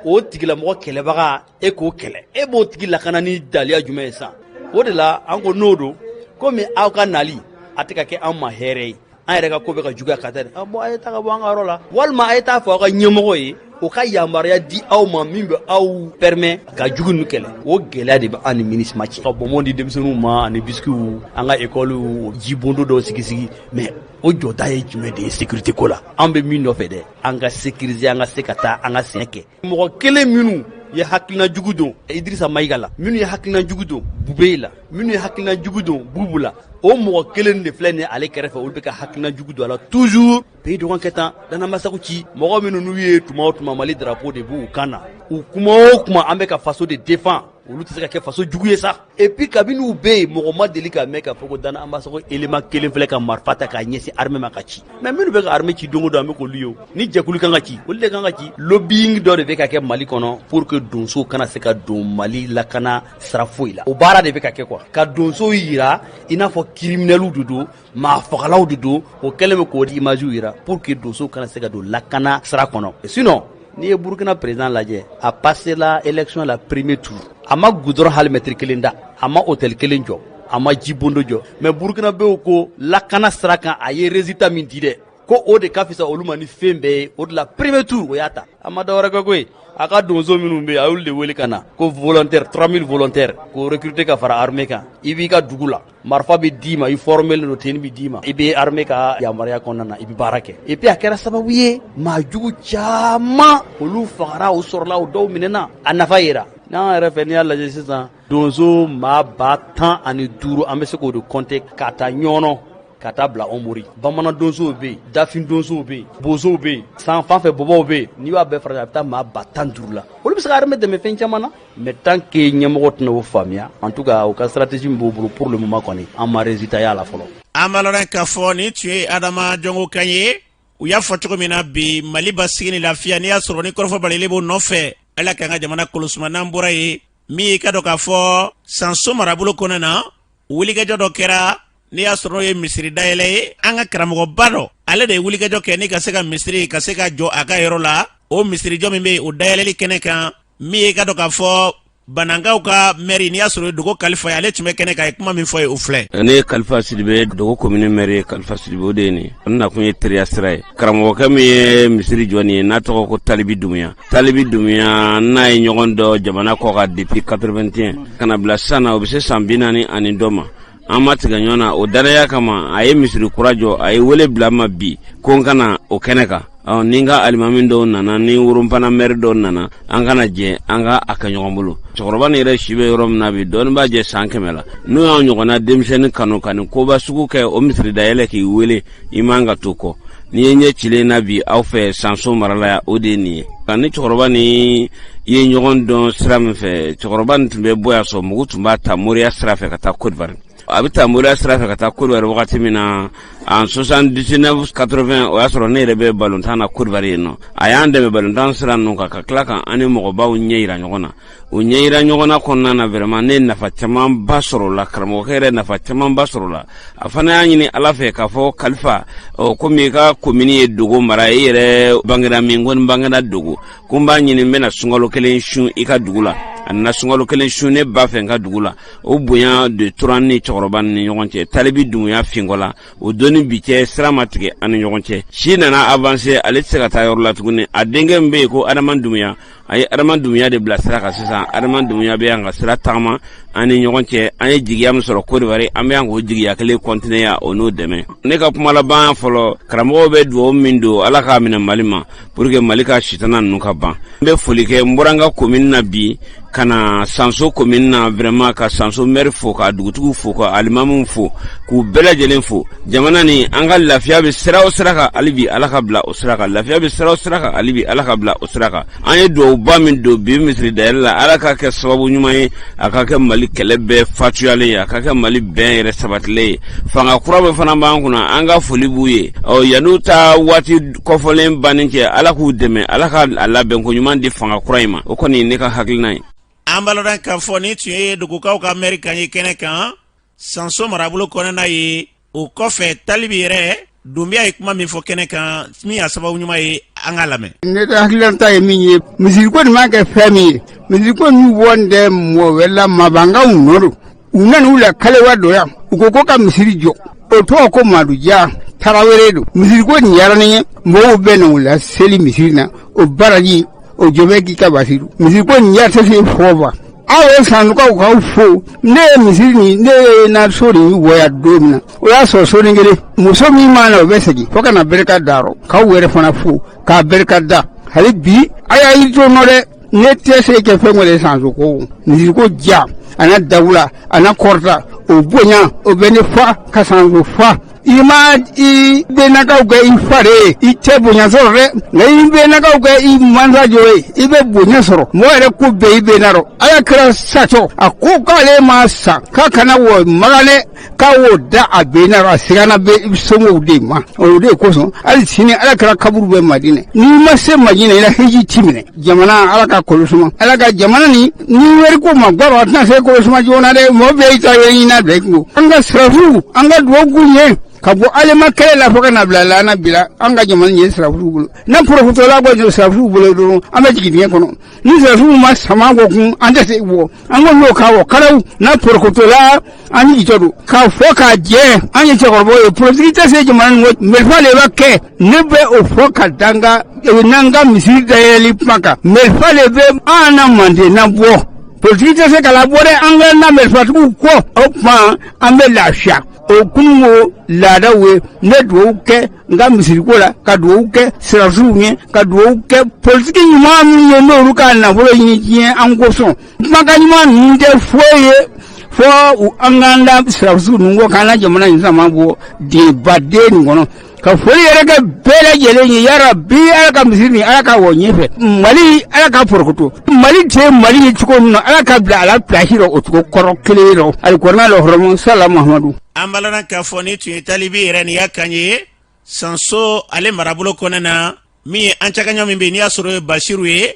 o tigilamɔgɔ kɛlɛbaga e k'o kɛlɛ. E b'o tigi lakana ni daliya jumɛn ye san? O de la an ko n'o don, komi aw ka nali a tɛ ka kɛ an ma hɛrɛ ye, an yɛrɛ ka ko bɛ ka juguya ka taa dɛ, bon, a ye taa ka bɔ an ka yɔrɔ la, walima a ye taa fɔ aw ka ɲɛmɔgɔ ye, o ka yamaruya di aw ma min bɛ aw permet ka jugu ninnu kɛlɛ. O gɛlɛya de bɛ an ni MINUSMA cɛ. Ka bonbon di denmisɛnninw ma ani biscuits, an ka ekɔliw jibondo dɔw sigi sigi, mais o jɔda ye jumɛn de ye sécurité ko la? An bɛ min nɔfɛ dɛ, an ka sécuriser, an ka se ka taa an ka sɛnɛ kɛ. Mɔgɔ kelen minnu ye hakilina jugu don Idrissa Maïga la, minnu ye hakilina jugu don Boubèye la, minnu ye hakilina jugu don Boubou la, o mɔgɔ kelen de filɛ nin ale kɛrɛfɛ, olu bɛ ka hakilina jugu don a la toujours. Pays de Gɔn kɛ tan, Dan Ambassagou ci, mɔgɔ minnu n'u ye tuma o tuma Mali drapeau de b'u kan na, u kuma o kuma an bɛ ka faso de défend, olu tɛ se ka kɛ faso jugu ye sa. Et puis kabini u bɛ yen, mɔgɔ ma deli ka mɛn k'a fɔ ko Dan Ambassagou élément kelen filɛ ka marifa ta k'a ɲɛsin armée ma ka ci. Mais minnu bɛ ka armée ci don o don, an bɛ k'olu ye. O ni jɛkulu kan ka ci, olu de kan ka ci. Lobbying dɔ de bɛ ka kɛ Mali kɔnɔ pour que donsow kana se ka don Mali lakana sira foyi la. O baara de bɛ ka kɛ quoi, ka donsow yira i n'a fɔ criminels de don, maa fagalaw de don. O kɛlen bɛ k'o image yira pour que donsow kana se ka don lakana sira kɔnɔ. Sinon, n'i ye Burukina président lajɛ, a passé la élection la premier tour, a ma goudron hali mètre kelen da, a ma hôtel kelen jɔ, a ma jibondo jɔ, mais burukinabew ko lakana sira kan a ye résultat min di dɛ, ko o de ka fisa olu ma ni fɛn bɛɛ ye. O de la premier tour o y'a ta, a ma dɔwɛrɛ kɛ koyi, a ka donso minnu bɛ yen, a y'olu de wele ka na, ko volontaire, 3000 volontaires k'o recruter ka fara armée kan. I b'i ka dugu la, marifa bɛ d'i ma, i formé don, tenue bɛ d'i ma, i bɛ armée ka yamaruya kɔnɔna na, i bɛ baara kɛ. Et puis a kɛra sababu ye maa jugu caman olu fagara, o sɔrɔla, o dɔw minɛna, a nafa yera. N'an yɛrɛ fɛ, n'i y'a lajɛ sisan, donso maa 15 000, an bɛ se k'o de compter ka taa Ɲɔnɔ ka taa bila Hombori. Bamanan donsow bɛ yen, dafin donsow bɛ yen, bozow bɛ yen, san fan fɛ bɔbɔw bɛ yen. N'i b'a bɛɛ fara, a bɛ taa maa 15 000 la. Olu bɛ se ka armée dɛmɛ fɛn caman na, mais tant que ɲɛmɔgɔ tɛna o faamuya, en tout cas u ka stratégie min b'u bolo pour le moment kɔni, an ma résultat y'a la fɔlɔ. An b'a lɔn k'a fɔ nin tun ye Adama Jɔnko kan ye. U y'a fɔ cogo min na bi, Mali basigi ni lafiya, n'i y'a sɔrɔ ni kɔrɔfɔ balilen b'o nɔfɛ, Ala k'an ka jamana kolosuma. N'an bɔra yen, min y'i ka dɔn k'a fɔ Sanso marabolo kɔnɔ na, wulikajɔ dɔ kɛra, n'i y'a sɔrɔ n'o ye misiri dayɛlɛ ye. An ka karamɔgɔba dɔ, ale de ye wulikajɔ kɛ ni ka se ka misiri ka se ka jɔ a ka yɔrɔ la. O misirijɔ min bɛ yen, o dayɛlɛli kɛnɛ kan, min ye ka dɔn k'a fɔ Banankaw ka mɛri, n'i y'a sɔrɔ Dogo Kalifa ye, ale tun bɛ kɛnɛ kan, ye kuma min fɔ ye, o filɛ. Ne ye Kalifa Sidibe, Dogo komini mɛri ye. Kalifa Sidibe, o de ye nin. N nakun ye teriya sira ye. Karamɔgɔkɛ min ye misiri jɔ nin ye, n'a tɔgɔ ko Talibi Dumuya, Talibi Dumuya n'a ye ɲɔgɔn dɔn jamana kɔ kan depuis 81 ka na bila sisan na, o bɛ se san 40 ani dɔ ma. An ma tigɛ ɲɔgɔn na o danaya kama, a ye misiri kura jɔ, a ye wele bila n ma bi ko n ka na o kɛnɛ kan. Ni n ka alimami dɔw nana, ni Woronpana mɛri dɔw nana, an ka na jɛ an ka a kɛ ɲɔgɔn bolo. Cɛkɔrɔba nin yɛrɛ si bɛ yɔrɔ min na bi, dɔɔnin b'a jɛ san 100 la. N'u y'an ɲɔgɔnna denmisɛnnin kanu ka nin koba sugu kɛ, o misiri dayɛlɛ k'i wele, i man ka to kɔ. N'i ye ɲɛ cilen na bi aw fɛ Sanso mara la yan, o de ye nin ye. Nka ni cɛkɔrɔba ni ye ɲɔgɔn dɔn sira min fɛ, cɛkɔrɔba nin tun bɛ bɔ yan sɔn mugu tun b'a ta moriya sira fɛ ka taa Côte d'Ivoire. A bɛ taa moriya sira fɛ ka taa Côte d'Ivoire wagati min na en 79 80, o y'a sɔrɔ ne yɛrɛ bɛ balontan na Côte d'Ivoire yen nɔ. A y'an dɛmɛ balontan sira ninnu kan, ka tila ka an ni mɔgɔbaw ɲɛ yira ɲɔgɔn na. O ɲɛ yira ɲɔgɔn na kɔnɔna na, vraiment ne ye nafa camanba sɔrɔ o la, karamɔgɔkɛ yɛrɛ nafa camanba sɔrɔ o la. A fana y'a ɲini Ala fɛ k'a fɔ Kalifa, ɔ komi i ka komini ye Dogo mara, i yɛrɛ bangera min, ko n bangera Dogo, ko n b'a ɲini n bɛna sunkalo kelen sun i ka dugu la. A nana sunkalo kelen sun ne ba fɛ n ka dugu la. O bonya de tora ni cɛkɔrɔba ni ɲɔgɔn cɛ. Talibi Dumuya Finkɔla, o don ni bi cɛ, sira ma tigɛ an ni ɲɔgɔn cɛ. Si nana avancer, ale tɛ se ka taa yɔrɔ la tuguni. A denkɛ min bɛ yen ko Adama Dumuya, a ye Adama Dumuya de bila sira kan. Sisan Adama Dumuya bɛ yan ka sira tagama an ni ɲɔgɔn cɛ. An ye jigiya min sɔrɔ Côte d'Ivoire, an bɛ yan k'o jigiya kelen continuer yan, o n'o dɛmɛ. Ne ka kuma laban fɔlɔ, karamɔgɔw bɛ dugawu min don, Ala k'a minɛ Mali ma, pour que Mali ka sitana ninnu ka ban. N bɛ foli kɛ. N bɔra n ka commune na bi ka na Sanso commune na, vraiment ka Sanso maire fo, ka dugutigiw fo, ka alimamuw fo, k'u bɛɛ lajɛlen fo. Jamana ni an ka lafiya bɛ sira o sira kan hali bi, Ala ka bila o sira kan. Lafiya bɛ sira o sira kan hali bi, Ala ka bila o sira kan. An ye dugawuba min don bi misiri dayɛlɛ la, Ala ka kɛ sababu ɲuman ye, a ka kɛ Mali kɛlɛ bɛɛ fatuyalen ye, a ka kɛ Mali bɛn yɛrɛ sabatilen ye. Fanga kura bɛ fana b'an kunna, an ka foli b'u ye. Ɔ yan'u ta waati kɔfɔlen banni cɛ, Ala k'u dɛmɛ, Ala ka a labɛnko ɲuman di fanga kura in ma. O kɔni ye ne ka hakilina ye. An b'a ladɔn k'a fɔ nin tun ye Dogokaw ka mɛri kan ye kɛnɛ kan Sanso marabolo kɔnɔna ye. O kɔfɛ, Talibi yɛrɛ Dunbiya ye kuma min fɔ kɛnɛ kan, min y'a sababu ɲuman ye, an k'a lamɛn. Ne ka hakilinata ye min ye, misiriko nin man kɛ fɛn min ye, misiriko ninnu bɔ nin tɛ mɔgɔ wɛrɛ la, mabankaw nɔ don. U nana u la kalewa dɔ yan, u ko ko ka misiri jɔ, o tɔgɔ ko Madu Ja Tarawele don. Misiriko nin diyara ne ye, mɔgɔw bɛ na u la seli misiri na, o baraji o jɔ bɛ k'i ka basiru. Misiriko nin diya tɛ se fɔ ba. Aw ye Sansokaw k'aw fo. Ne ye misiri nin, ne ye na so nin wɔya don min na, o y'a sɔrɔ soden kelen muso min ma na, o bɛ segin fo ka na barika da rɔ. K'aw yɛrɛ fana fo k'a barika da. Hali bi a y'a yiri to nɔ dɛ. Ne tɛ se kɛ fɛn wɛrɛ Sanso ko misiriko diya a na dawula a na kɔrɔta o bonya o bɛ ne fa ka Sanso fa. I ma i bɛnakaw kɛ i fa de ye, i tɛ bonya sɔrɔ dɛ, nka i bɛnakaw kɛ i mansa jɔ ye, i bɛ bonya sɔrɔ. Mɔgɔ yɛrɛ ko bɛɛ i bɛnna rɔ. Ala kira satɔ, a ko k'ale ma sa k'a kana wɔ maga dɛ, k'a w'o da a bɛnna rɔ. A siranna bɛ somɔgɔw de ma. O de kosɔn hali sini ala kira kaburu bɛ Madinɛ. N'i ma se Madinɛ, i la hiji ti minɛ. Jamana, Ala ka kolo suma, Ala ka jamana ni ni wari ko ma gbɔrɔ, a tɛna se kolo suma joona dɛ. Mɔgɔ bɛɛ y'i ta yɛrɛ ɲini bila i kun. An ka sɔrɔdasiw, an ka dugawu k'u ɲɛ ka bɔ alema kɛlɛ la fo ka na bila laana bila an ka jamana ɲɛ sɔrɔdasiw bolo. N'a porokotola bɔ sɔrɔdasiw bolo dɔrɔn, an bɛ jigin dingɛ kɔnɔ. Ni sɔrɔdasiw ma sama bɔ kun, an tɛ se bɔ. An ko n'o ka wɔ karaw n'a porokotola, an jigitɔ don k'a fɔ k'a jɛ. An ye cɛkɔrɔbaw ye, politiki tɛ se jamana nin ko marifa de b'a kɛ. Ne bɛ o fɔ ka da n ka n'an ka misiri dayɛlɛli kuma kan, marifa de bɛ an na manden na bɔ. Politiki tɛ se ka labɔ dɛ. An ka na marifatigiw kɔ, o tuma an bɛ lafiya. O kununko laadaw ye. N bɛ dugawu kɛ n ka misiriko la, ka dugawu kɛ sɔrɔdasiw ye, ka dugawu kɛ politiki ɲuman min ye, n'olu ka nafolo ɲini diɲɛ an kosɔn. Kumakan ɲuman ninnu tɛ foyi ye fo an k'an da sɔrɔdasiw ninnu kɔ, k'an ka jamana in sama bɔ dingɛbaden nin kɔnɔ. Ka foli yɛrɛ kɛ bɛɛ lajɛlen ye. Yarabi, Ala ka misiri nin, Ala ka wɔ ɲɛfɛ. Mali, Ala ka porokoto. Mali tɛ Mali ye cogo min na, Ala ka bila a la pilasi rɔ o cogo kɔrɔ kelen rɔ. Alikurana lɔ hɔrɔmu sala Muhamadu. An b'a ladɔn k'a fɔ nin tun ye Talibi yɛrɛ nin y'a kan ye Sanso ale marabolo kɔnɔna na. Min ye an cakaɲɔ min bɛ yen, n'i y'a sɔrɔ o ye Basiru ye,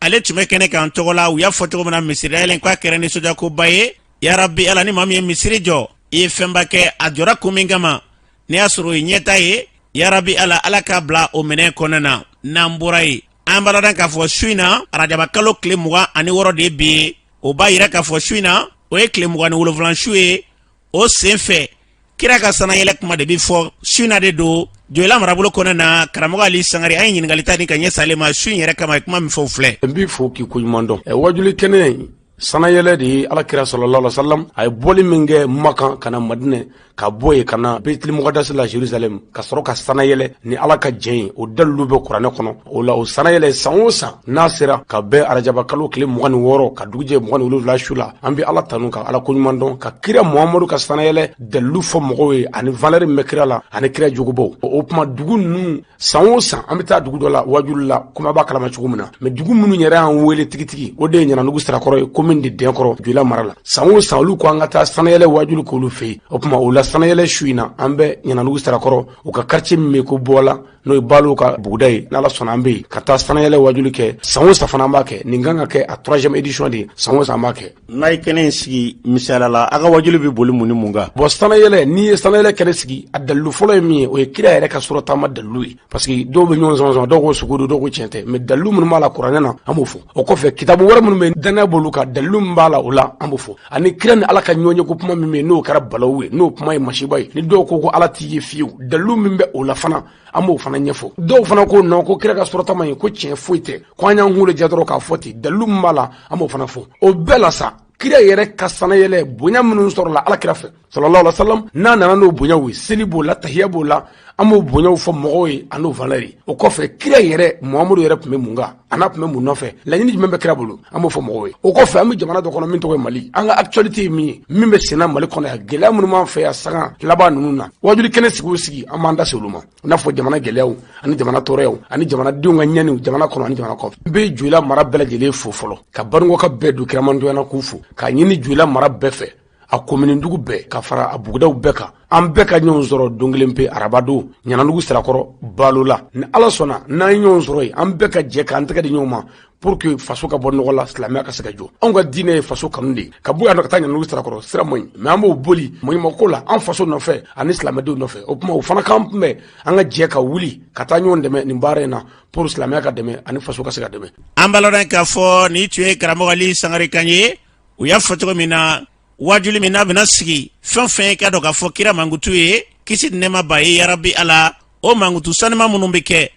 ale tun bɛ kɛnɛ kan tɔgɔ la. U y'a fɔ cogo min na, misiri dayɛlɛ k'a kɛra nisɔndiyakoba ye. Yarabi Ala, ni maa min ye misiri jɔ, i ye fɛnba kɛ. A jɔra kun min kama, n'i y'a sɔrɔ o ye ɲɛta ye, yarabi Ala, Ala k'a bila o minɛn kɔnɔna na. N'an bɔra yen, an b'a ladɔn k'a fɔ su in na, arajaba kalo tile 26 de bi ye. O b'a yira k'a fɔ su in na, o ye tile 27 su ye. O sen fɛ, kira ka sanayɛlɛ kuma de bɛ fɔ su in na de don Joyila marabolo kɔnɔna na. Karamɔgɔ Ali Sangare, an ye ɲininkali ta ni ka ɲɛ sale ma su in yɛrɛ kama, ye kuma min fɔ o filɛ. N b'i fo k'i koɲuman dɔn. Wajuli kɛnɛ in, sanayɛlɛ de ye ala kira sallallahu alaihi wasallam, a ye bɔli min kɛ Makan ka na Madinɛ, ka bɔ yen ka na Beitul Muqaddas la Jerusalem, ka sɔrɔ ka sanayɛlɛ ni Ala ka jɛn ye. O dalilu bɛ kuranɛ kɔnɔ. O la, o sanayɛlɛ, san o san n'a sera ka bɛn arajaba kalo tile 26 ka dugujɛ 27 su la, an bɛ Ala tanu ka Ala koɲuman dɔn, ka kira Muhamadu ka sanayɛlɛ dalilu fɔ mɔgɔw ye, ani valeur min bɛ kira la, ani kira jogobaw. O tuma, dugu ninnu, san o san an bɛ taa dugu dɔ la wajuli la, komi a b'a kalama cogo min na. Mais dugu minnu yɛrɛ y'an wele tigitigi, o de ye Ɲanadugu Sirakɔrɔ ye. commune de Dɛnkɔrɔ, Joyila mara la. San o san, olu ko an ka taa sanayɛlɛ waajuli k'olu fɛ yen. O tuma o la, sanayɛlɛ su in na, an bɛ Ɲanadugu Sirakɔrɔ, u ka quartier min bɛ ko Bɔla, n'o ye Balo ka buguda ye. N'Ala sɔnna, an bɛ yen ka taa sanayɛlɛ waajuli kɛ. San o san fana an b'a kɛ. Nin kan ka kɛ a troisième édition de ye. San o san an b'a kɛ. N'a ye kɛnɛ in sigi, misaliya la, a ka wajuli bɛ boli mun ni mun kan? Bon, sanayɛlɛ, n'i ye sanayɛlɛ kɛnɛ sigi, a dalilu fɔlɔ ye min ye, o ye kira yɛrɛ ka surataama dalilu ye, parce que dɔw bɛ ɲɔgɔn sama sama, dɔw ko sogo don, dɔw ko tiɲɛ tɛ. Mais dalilu minnu b'a la kuranɛ na, an b'o fɔ. O kɔfɛ, kitabu wɛrɛ minnu bɛ danaya b'olu kan, dalilu min b'a la o la, an b'o fɔ. Ani kira ni Ala ka ɲɔgɔn ye ko kuma min bɛ yen, n'o kɛra balawu ye, n'o kuma ye masiba ye, ni dɔw ko ko Ala t'i ye fiyewu, dalilu min bɛ o la fana, an b'o fana ɲɛfɔ. Dɔw fana ko non, ko kira ka suratama ye ko tiɲɛ foyi tɛ, ko an y'an kunkolo jɛ dɔrɔn k'a fɔ ten. Dalilu min b'a la, an b'o fana fɔ. O bɛɛ la sa, kira yɛrɛ ka sanayɛlɛ bonya minnu sɔrɔla Ala kira fɛ sallallahu alaihi wasallam, n'a nana n'o bonyaw ye, seli b'o la, tahiya b'o la, an b'o bonyaw fɔ mɔgɔw ye, a n'o valeur ye. O kɔfɛ, kira yɛrɛ Muhamadu yɛrɛ tun bɛ mun kan, a n'a tun bɛ mun nɔfɛ, laɲini jumɛn bɛ kira bolo, an b'o fɔ mɔgɔw ye. O kɔfɛ, an bɛ jamana dɔ kɔnɔ min tɔgɔ ye Mali. An ka actualité ye min ye, min bɛ senna Mali kɔnɔ yan, gɛlɛya minnu b'an fɛ yan sagan laban ninnu na, wajuli kɛnɛ sigi o sigi, an b'an da se olu ma, i n'a fɔ jamana gɛlɛyaw ani jamana tɔɔrɔyaw ani jamanadenw ka ɲɛniw jamana kɔnɔ ani jamana kɔfɛ. N bɛ Joyila mara bɛɛ lajɛlen fo fɔlɔ, ka Banikɔka bɛɛ don kiramantonya na k'u fo, k'a ɲini Joyila mara bɛɛ fɛ, a komini dugu bɛɛ, ka fara a bugudaw bɛɛ kan, an bɛɛ ka ɲɔgɔn sɔrɔ don kelen pe, araba don, Ɲanadugu Sirakɔrɔ, Balo la. Ni Ala sɔnna, n'an ye ɲɔgɔn sɔrɔ yen, an bɛɛ ka jɛ k'an tɛgɛ di ɲɔgɔn ma pour que faso ka bɔ nɔgɔ la, silamɛya ka se ka jɔ. Anw ka diinɛ ye faso kanu de ye. Ka bɔ yan ka taa Ɲanadugu Sirakɔrɔ, sira man ɲi, mais an b'o boli maɲumako la, an faso nɔfɛ ani silamɛdenw nɔfɛ. O tuma, o fana k'an kunbɛn, an ka jɛ ka wuli ka taa ɲɔgɔn dɛmɛ nin baara in na pour silamɛya ka dɛmɛ ani faso ka se ka dɛmɛ. An b'a lɔn k'a fɔ nin tun ye karamɔgɔ Ali Sangare kan ye. U y'a fɔ cogo min na, wajuli min n'a bɛna sigi, fɛn fɛn ye ka dɔn k'a fɔ kira mankutu ye, kisi ni nɛɛma b'a ye, yarabi Ala, o mankutu sanuma minnu bɛ kɛ,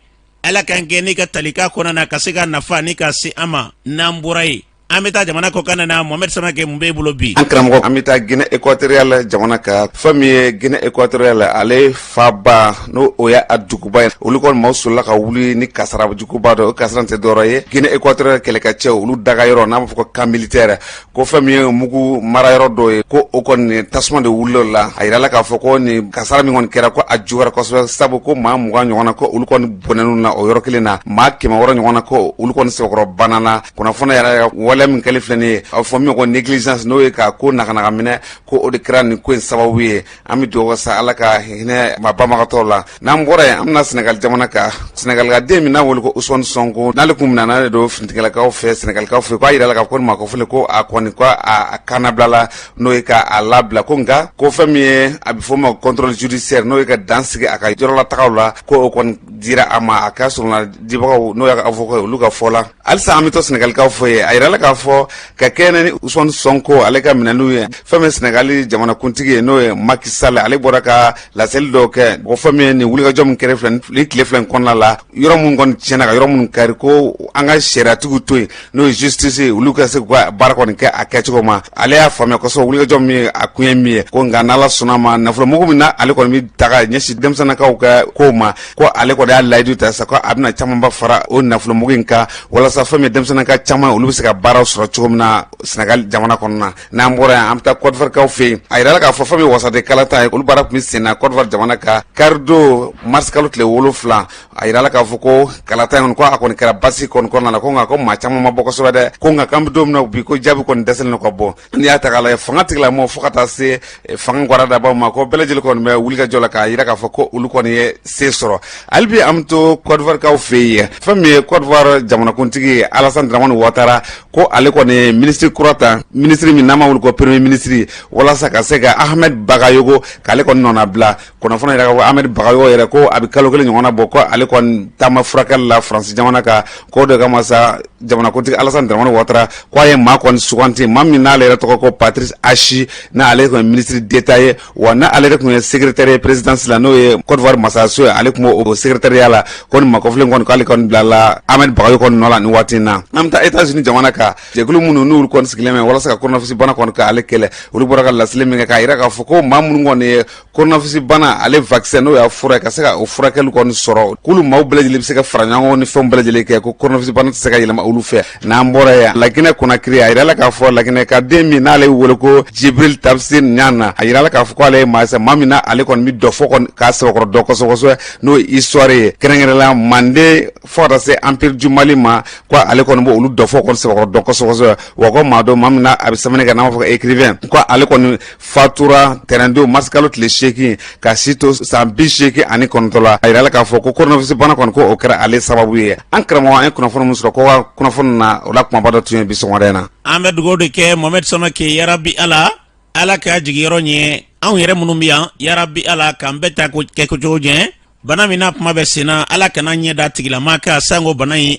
Ala k'an kɛ n'i ka talika kɔnɔna na ka se ka nafa ni ka se an ma. N'an bɔra yen, an bɛ taa jamana kɔkan na. Mohamɛd Samakɛ, mun b'e bolo bi? An karamɔgɔ, an bɛ taa Guinée équatoriale jamana kan. Fɛn min ye Guinée équatoriale, ale faaba, n'o o ye a duguba ye, olu kɔni maaw sɔrɔla ka wuli ni kasara juguba dɔ. O kasara tɛ dɔwɛrɛ ye, Guinée équatoriale kɛlɛkɛcɛw, olu daga yɔrɔ n'a b'a fɔ ko camp militaire, ko fɛn min ye mugu mara yɔrɔ dɔ ye, ko o kɔni tasuma de wulila o la. A yirala k'a fɔ ko nin kasara min kɔni kɛra, ko a juguyara kosɛbɛ, sabu ko maa 20 ɲɔgɔn na, ko olu kɔni bɔnɛn'u na o yɔrɔ kelen na, maa 600 ɲɔgɔn na, ko olu kɔni sɛbɛkɔrɔ banana. Kunnafoni yɛrɛ, waleya min kɛli filɛ nin ye, a bɛ fɔ min ma ko négligence, n'o ye ka ko naganaga minɛ, ko o de kɛra nin ko in sababu ye. An bɛ dugawu sa Ala ka hinɛ maa banbagatɔw la. N'an bɔra yen, an bɛna Senegali jamana kan. Senegali ka den min n'a wele ko Usumani Sɔnko, n'ale kun minɛna de don finitigilakaw fɛ, Senegalikaw fɛ, k'a yirala k'a fɔ ko maa kofɔlen, ko a kɔni ko a kannabilala, n'o ye ka a labila, ko nka ko fɛn min ye a bɛ fɔ o ma contrôle judiciaire, n'o ye ka dan sigi a ka yɔrɔlatagaw la, ko o kɔni dira a ma, a ka sɔrɔla dibagaw, n'o y'a ka avocat ye, olu ka fɔ la. Halisa an bɛ to Senegalikaw fɛ yen. A yirala k'a fɔ ka kɛɲɛ ni Usumani Sɔnko ale ka minɛliw ye, fɛn min Senegali jamanakuntigi ye, n'o ye Macky Sall, ale bɔra ka laseli dɔw kɛ, ko fɛn min ye nin wulikajɔ min kɛra filɛ nin tile 2 in kɔnɔna la, yɔrɔ minnu kɔni tiɲɛna, ka yɔrɔ minnu kari, ko an ka sariyatigiw to yen, n'o ye justice ye, olu ka se k'u ka baara kɔni kɛ a kɛcogo ma. Ale y'a faamuya kosɛbɛ wulikajɔ min ye, a kun ye min ye, ko nka n'Ala sɔnna ma, nafolomugu min na ale kɔni bɛ taga ɲɛsin denmisɛnninkaw ka kow ma, ko ale kɔni y'a layidu ta sa ko a bɛna camanba fara o nafolomugu in kan, walasa fɛn min denmisɛnninka caman, olu bɛ se ka baaraw sɔrɔ cogo min na Senegal jamana kɔnɔna na. N'an bɔra yan, an bɛ taa Côte d'Ivoire fɛ yen. A yirala k'a fɔ fɛn min wasaden kalata ye, olu baara tun bɛ sen na Côte d'Ivoire jamana kan karidon mars kalo tile 7. A yirala k'a fɔ ko kalata in kɔni, ko a kɔni kɛra basi kɔni kɔnɔna na, ko nka ko maa caman ma bɔ kosɛbɛ dɛ, ko nka k'an bɛ don min na bi, ko jaabi kɔni dɛsɛlen don ka bɔ. N'i y'a ta k'a lajɛ, fanga tigilamɔgɔw fo ka taa se fanga gwadadabaw ma, ko bɛɛ lajɛlen kɔni bɛ wulikajɔ la k'a yira k'a fɔ ko olu kɔni ye se sɔrɔ. Hali bi an bɛ to Côte d'Ivoire kaw fɛ yen. Fɛn min ye Côte d'Ivoire jamanakuntigi ye Alassane Dramane Ouattara, ko ale kɔni ye minisiri kura ta, minisiri min n'an b'a wele ko premier ministre, walasa ka se ka Ahmed Bagayogo k'ale kɔni nɔnabila. Kunnafoni yɛrɛ ko Ahmed Bagayogo yɛrɛ, ko a bɛ kalo 1 ɲɔgɔnna bɔ, ko ale kɔni taama furakɛli la Faransi jamana kan. K'o de kama sa, jamanakuntigi Alassane Dramane Ouattara ko a ye maa kɔni suganti, maa min n'ale yɛrɛ tɔgɔ ko Patrice Achi, n'ale kɔni ministre d'État ye, wa n'ale yɛrɛ tun ye secrétaire ye présidence la, n'o ye Côte d'Ivoire masaso ye, ale tun b'o secrétariat la. Ko ni makɔfilen kɔni, k'ale kɔni bilala Ahmed Bagayogo kɔni nɔ la nin waati in na. An bɛ taa États-Unis jamana kan. Jɛkulu minnu n'olu kɔni sigilen bɛ walasa ka coronavirus bana kɔni k'ale kɛlɛ, olu bɔra ka laseli min kɛ k'a yira k'a fɔ ko maa minnu kɔni ye coronavirus bana ale vaccin, n'o y'a fura ye, ka se ka o furakɛli kɔni sɔrɔ, k'olu maaw bɛɛ lajɛlen bɛ se ka fara ɲɔgɔn kan ni fɛnw bɛɛ lajɛlen kɛ, ko coronavirus bana tɛ se ka yɛlɛma olu fɛ. N'an bɔra yen, Laginɛ Konakiri, a yirala k'a fɔ Laginɛ ka den min n'ale wele ko Jibril Tamsir Ɲana, a yirala k'a fɔ k'ale ye maa ye, maa min na ale kɔni bɛ dɔ fɔ kɔni k'a sɛbɛkɔrɔ dɔn kosɛbɛ kosɛbɛ, n'o ye histoire ye. ye, kɛrɛnkɛrɛnla Manden fo ka taa se Empire du Mali ma, ko ale kɔni b'o olu dɔfɔ kɔni sɛbɛkɔrɔ dɔn kosɛbɛ kosɛbɛ. Wa ko maa don, maa min na a bɛ sɛbɛnni kɛ n'an b'a fɔ ko écrivain, ko ale kɔni fatura tɛnɛndon mars kalo tile 8, ka si to san 89 la. A yirala k'a fɔ ko coronavirus bana kɔni, ko o kɛra ale sababu ye. An karamɔgɔ, an ye kunnafoni min sɔrɔ ko ka kunnafoni na, o la kumaba dɔ tun ye bi sɔgɔmada in na. An bɛ dugawu de kɛ Mohamed Samake, yarabi Ala, Ala k'a jigiyɔrɔ ɲɛ. Anw yɛrɛ minnu bɛ yan, yarabi Ala k'an bɛɛ ta kɛ ko cogo ɲɛ. Bana min n'a kuma bɛ sen na, Ala kana ɲɛ da tigilama kan sango bana in.